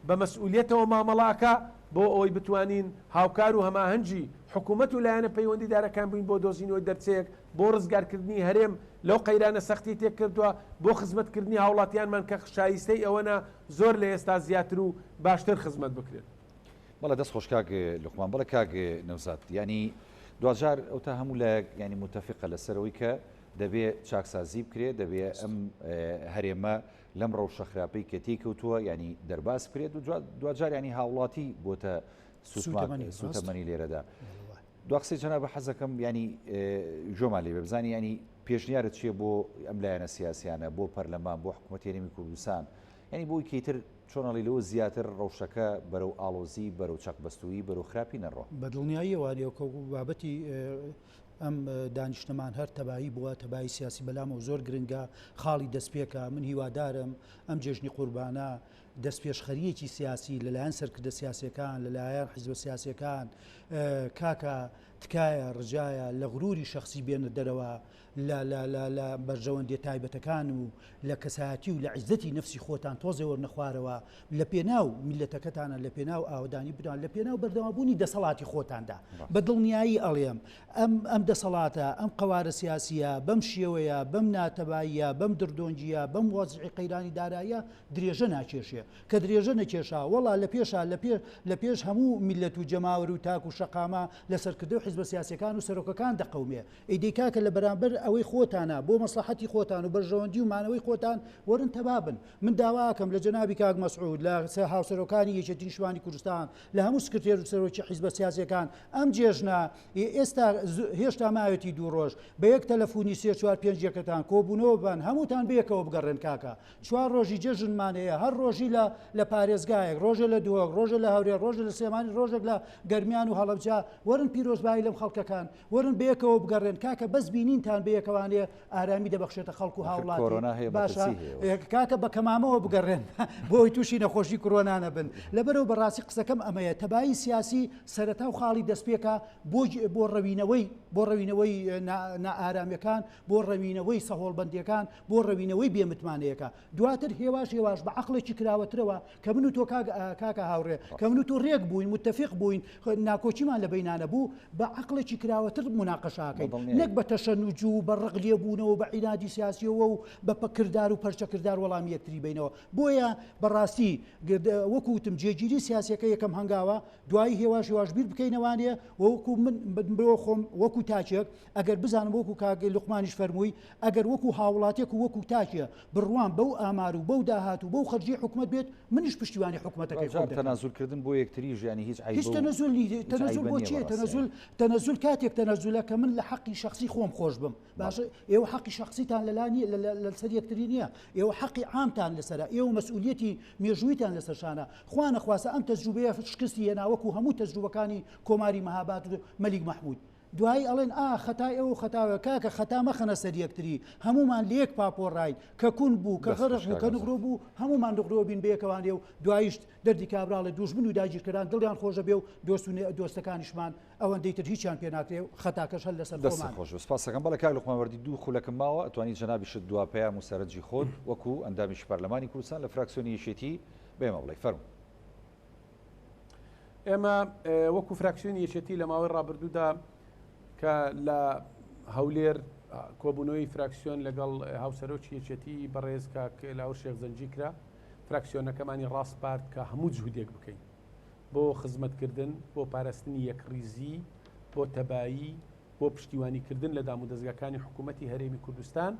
بە مەسئولیەتەوە مامەڵە ئەکا بۆ ئەوەی بتوانین هاوکار و هەماهەنگی حکومەت و لایەنە پەیوەندیدارەکان بووین بۆ دۆزینەوەی دەرچەیەک بۆ ڕزگارکردنی هەرێم لەو قەیرانە سەختەی تێکردوە بۆ خزمەتکردنی هاوڵاتیانمان کە شایستەی ئەوەنە زۆر لە ئێستا زیاتر و باشتر خزمەت بکرێن. بەڵێ دەست خۆش کاک لوقمان. بەڵێ کاک نەوزاد یانی دواجار ئەوتا هەموو لایەک یانی موتەفیقە لەسەر ئەوەی کە دەبێ چاکسازی بکرێ دەبێ ئەم هەرێمە لەم ڕەوشە خراپەی کە تێی کەوتووە یانی دەرباز بکرێت و دواجار ینی هاوڵاتی بۆتە سوتەمەنی لێرەدا دوا قسەی جەنابە حەزەکەم ینی گوێمان لێ بزانانی ینی پێشنیارت چییە بۆ ئەم لایەنە سیاسیانە بۆ پەرلەمان بۆ حکوومەت هەرێمی کوردستان ینی بۆی کەیتر چۆنەڵی لەوە زیاتر ڕەوشەکە بەرەو ئاڵۆزی بەرەو چەق بەستووی بەرەو خراپی نەڕۆ بە دڵنیاییەوە بابەتی ئەم دانیشتنەمان هەر تەبایی بووە، تەبایی سیاسی بەلامەوە زۆر گرنگە، خاڵی دەستپێکە، من هیوادارم ئەم جێژنی قوربانە. دەستپێشخەرییەکی سیاسی لەلایەن سەرکردە سیاسیەکان، لەلایەن حیزبە سیاسیەکان، کاکە تکایە ڕجایە لە غروری شەخسی بێنە دەرەوە، لە لە لە لە بەرژەوەندیە تایبەتەکان و لە کەسایەتی و لە عیزەتی نەفسی خۆتان تۆزێ وەرنە خوارەوە لە پێناو میللەتەکەتانە لە پێناو ئاوەدانی بدان لە پێناو بەردەوامبوونی دەسەڵاتی خۆتاندا بە دڵنیایی ئەڵێم ئەم ئەم دەسەڵاتە ئەم قەوارە سیاسیە بەم شێوەیە بەم ناتەباییە بەم دڕدۆنگیە بەم وەزعی قەیرانی داراییە درێژە ناکێشێ کە درێژە نەکێشا وەڵا لە پێشا لە پێ لە پێش هەموو میللەت و جەماوەر و تاک و شەقامە لە سەرکردە و حیزبە سیاسیەکان و سەرۆکەکان دەقەومێ ئیدی کاکە لە بەرامبەر ئەوەی خۆتانە بۆ مەسڵەحەتی خۆتان و بەرژەوەندی و مانەوەی خۆتان وەرن تەبا بن. من داواکەم لە جەنابی کاک مەسعود، لە هاوسەرۆکانی یەکێتی نیشتمانی کوردستان، لە هەموو سکرتێر و سەرۆکی حیزبە سیاسیەکان ئەم جێژنە ئێستا هێشتا ماوێتی دوو ڕۆژ بە یەک تەلەفونی سێ چوار پێنج یەکەتان کۆبوونەوە بن هەمووتان بەیەکەوە بگەڕێن کاکە چوار ڕۆژی جەژنمان هەیە هەر ڕۆژی لە لە پارێزگایەک ڕۆژێ لە دهۆک ڕۆژێ لە هەولێر ڕۆژێ لە سلێمانی ڕۆژێک لە گەرمیان و هەڵەبجە وەرن پیرۆزبایی لەم خەڵکەکان وەرن بەیەکەوە بگەڕێن کاکە بەس بینینتان بەیەکەوانێ ئارامی دەبەخشێتە خەڵک و هاوڵاتی کۆرۆنا هەیە باشە مەترسی هەیە کاکە بە کەمامەوە بگەڕێن بۆی تووشی نەخۆشی کۆرۆنا نەبن لەبەرەوە بەڕاستی قسەکەم ئەمەیە تەبایی سیاسی سەرەتا و خاڵی دەستپێکە بۆ بۆ ڕەوینەوەی بۆ ڕەوینەوەی نائارامیەکان بۆ ڕەوینەوەی سەهۆڵبەندیەکان بۆ ڕەوینەوەی بێمتمانەیەکە دواتر هێواش هێواش بە عەقڵێکی کراوەترەوە کە من و تۆ کاکە هاوڕێ کە من و تۆ ڕێک بووین متفق بووین ناکۆکیمان لە بەینا نەبوو بە عەقڵێکی کراوەتر موناقەشاکەین نەک بە تەشەنوج و بە ڕق لێبوونەوە بە عینادی سیاسیەوە و بە پەکردار و پەرچەکردار وەڵامی یەکتری بینەوە بۆیە بەڕاستی وەکو وتم جێگیری سیاسیەکە یەکەم هەنگاوە دوایی هێواش هێواش بیر بکەینەوانێ وەکو من بۆ خۆم وەکو تاکێک ئەگەر بزانم وەکو کاک لوقمانیش فەرمووی ئەگەر وەکو هاوڵاتیەک و وەکو تاکێ بڕوام بەو ئامار و بەو داهات و بەو خەرجیەی حکومەت بێت منیش پشتیوانی حکومەتەکەی خۆم جار دەکەم. تەنازول کردن بۆ یەکتریش یانی هیچ عەیبە هیچ و تەنەزول نی هیچ تەنەزول عەیبە بۆ نییە چیە بەڕاستی تەنەزول تەنەزول کاتێک تەنەزولە کە من لە حەقی شەخسی خۆم خۆش بم بەڵێ. باشە ئێوە حەقی شەخسیتان لەلا نییە لە لە لەسەر یەکتری نییە ئێوە حەقی عامتان لەسەرە ئێوە مەسئولیەتی مێژوویتان لەسەر شانە خوا نەخواستە ئەم تەجروبەیە شکستی هێنا وەکو هەموو تەجروبەکانی کۆماری مەهاباد و مەلیک مەحمود دوایی ئەڵێن ئا خەتای ئەو و خەتا ئەوە، کاکە خەتا مەخەنە سەر یەکتری، هەموومان لە یەک پاپۆڕاین، کە کون بوو، کە دەست غەرق خۆش بوو، کاک کە ئازاد. نغرۆ بوو، هەموومان نغرۆ بین بەیەکەوانێ و دواییش دەردی کابراڵێ دوژمن و داگیرکەران دڵیان خۆشەبێ و دۆست و دۆستەکانیشمان ئەوەندەی تر هیچیان پێ ناکرێ و خەتاکەش هەر لەسەر دەستت خۆمانە. خۆش بێ سپاست دەکەم. بەڵێ کاک لوقمان وەردی دوو خولەکم ماوە ئەتوانی جەنابیشت دوا پەیام و سەرنجی خۆت وەکوو ئەندامێکی پەرلەمانی کوردستان لە فراکسیۆنی یەکێتی بە ئێمە بڵێی فەرموو. ئێمە وەکو فراکسیۆنی یەکێتی لە ماوەی ڕابردوودا کە لە هەولێر کۆبوونەوەی فراکسیۆن لەگەڵ هاوسەرۆکی یەکێتی بەڕێز کاک لاهور شێخ زەنگی کرا فراکسیۆنەکەمانی ڕاسپارد کە هەموو جهودێک بکەین بۆ خزمەتکردن بۆ پاراستنی یەکڕیزی بۆ تەبایی بۆ پشتیوانیکردن لە دامودەزگاکانی حکوومەتی هەرێمی کوردستان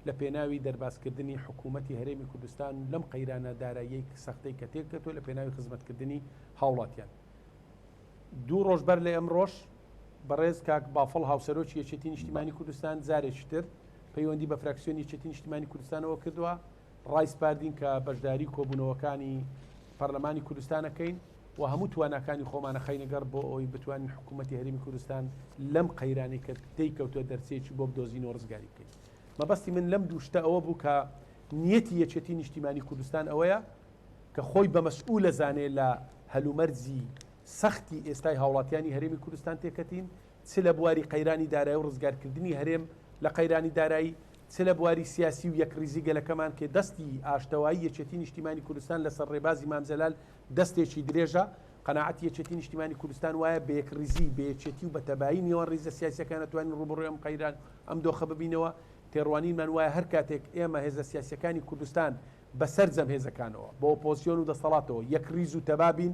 لە پێناوی دەربازکردنی حکوومەتی هەرێمی کوردستان لەم قەیرانە داراییەی سەختەی کە تێکەوتووە لە پێناوی خزمەتکردنی هاوڵاتیان. دوو ڕۆژ بەر لە ئەمڕۆش بەڕێز کاک بافڵ هاوسەرۆکی یەکێتی نیشتیمانی کوردستان جارێکی تر پەیوەندی بە فراکسیۆنی یەکێتی نیشتیمانی کوردستانەوە کردووە ڕایسپاردین کە بەشداری کۆبوونەوەکانی پەرلەمانی کوردستان ئەکەین و هەموو تواناکانی خۆمان ئەخەینە گەڕ بۆ ئەوەی بتوانین حکوومەتی هەرێمی کوردستان لەم قەیرانەی کە تێی کەوتووە دەرچەیەکی بۆ بدۆزینەوە ڕزگاری بکەین. مەبەستی من لەم دوو شتە ئەوە بوو کە نیەتی یەکێتی نیشتیمانی کوردستان ئەوەیە کە خۆی بە مەسئول ئەزانێ لە هەلومەرجی سەختی ئێستای هاوڵاتیانی هەرێمی کوردستان تێکەتین چ لە بواری قەیرانی دارایی و ڕزگارکردنی هەرێم لە قەیرانی دارایی، چ لە بواری سیاسی و یەکڕیزی گەلەکەمان کە دەستی ئاشتەوایی یەکێتی نیشتیمانی کوردستان لەسەر ڕێبازی مام جەلال دەستێکی درێژە، قەناعەتی یەکێتی نیشتیمانی کوردستان وایە بە یەکڕیزی، بە یەکێتی و بە تەبایی نێوان ڕیزە سیاسیەکان ئەتوانین ڕووبەڕووی ئەم قەیران و ئەم دۆخە ببینەوە، تێڕوانینمان وایە هەر کاتێک ئێمە هێزە سیاسیەکانی کوردستان بە سەرجەم هێزەکانەوە، بە ئۆپۆزسیۆن و دەستەڵاتەوە یەکڕیز و تەبا بین،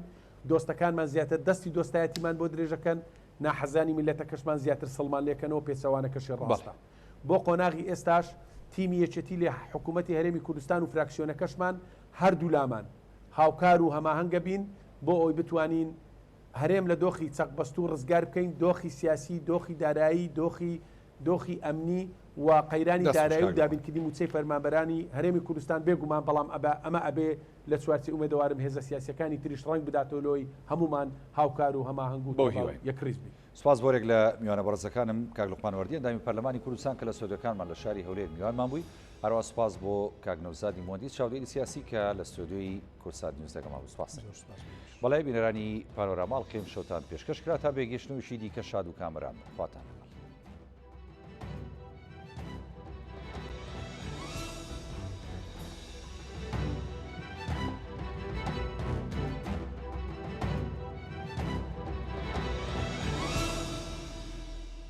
دۆستەکانمان زیاتر دەستی دۆستایەتیمان بۆ درێژەکەن، ناحەزانی میللەتەکەشمان زیاتر سڵمان لێکەنەوە پێچەوانەکەشی ڕاستە. بۆ قۆناغی ئێستاش تیمی یەکێتی لە حکوومەتی هەرێمی کوردستان و فراکسیۆنەکەشمان هەردوولامان هاوکار و هەماهەنگە بین بۆ ئەوەی بتوانین هەرێم لە دۆخی چەقبەستوو ڕزگار بکەین، دۆخی سیاسی، دۆخی دارایی، دۆخی دۆخی ئەمنی و قەیرانی دەست خۆش دارایی و کاک لوقمان. دابینکردنی مووچەی فەرمانبەرانی هەرێمی کوردستان بێ گومان بەڵام ئەبە ئەمە ئەبێ لە چوارچێ ئومێدەوارم هێزە سیاسیەکانی تریش ڕەنگ بداتەوە لۆی هەموومان هاوکار و هەماهەنگ و بەو تەبا و هیوایە. یەکڕیز بین. سوپاس بۆ رێک لە میوانە بەڕێزەکانم کاک لوقمان وەردی ئەندامی پەرلەمانی کوردستان کە لە ستۆدیۆکانمان لە شاری هەولێر میوانمان بووی. هەروە سوپاس بۆ کاک نەوزادی مۆندی چاودێری سیاسی کە لە ستۆدیۆی کوردسات نیوز لەگەڵمان بوو. سوپاس. زۆر سوپاس بۆ ئێوەش. بەڵێ بینەرانی پانۆراما ئەڵقەی ئەمشەوتان پێشکەش کرا تا بێگەیشتنەوەیەکی دیکە شاد و کامەران بن. خواتان لەگەڵ.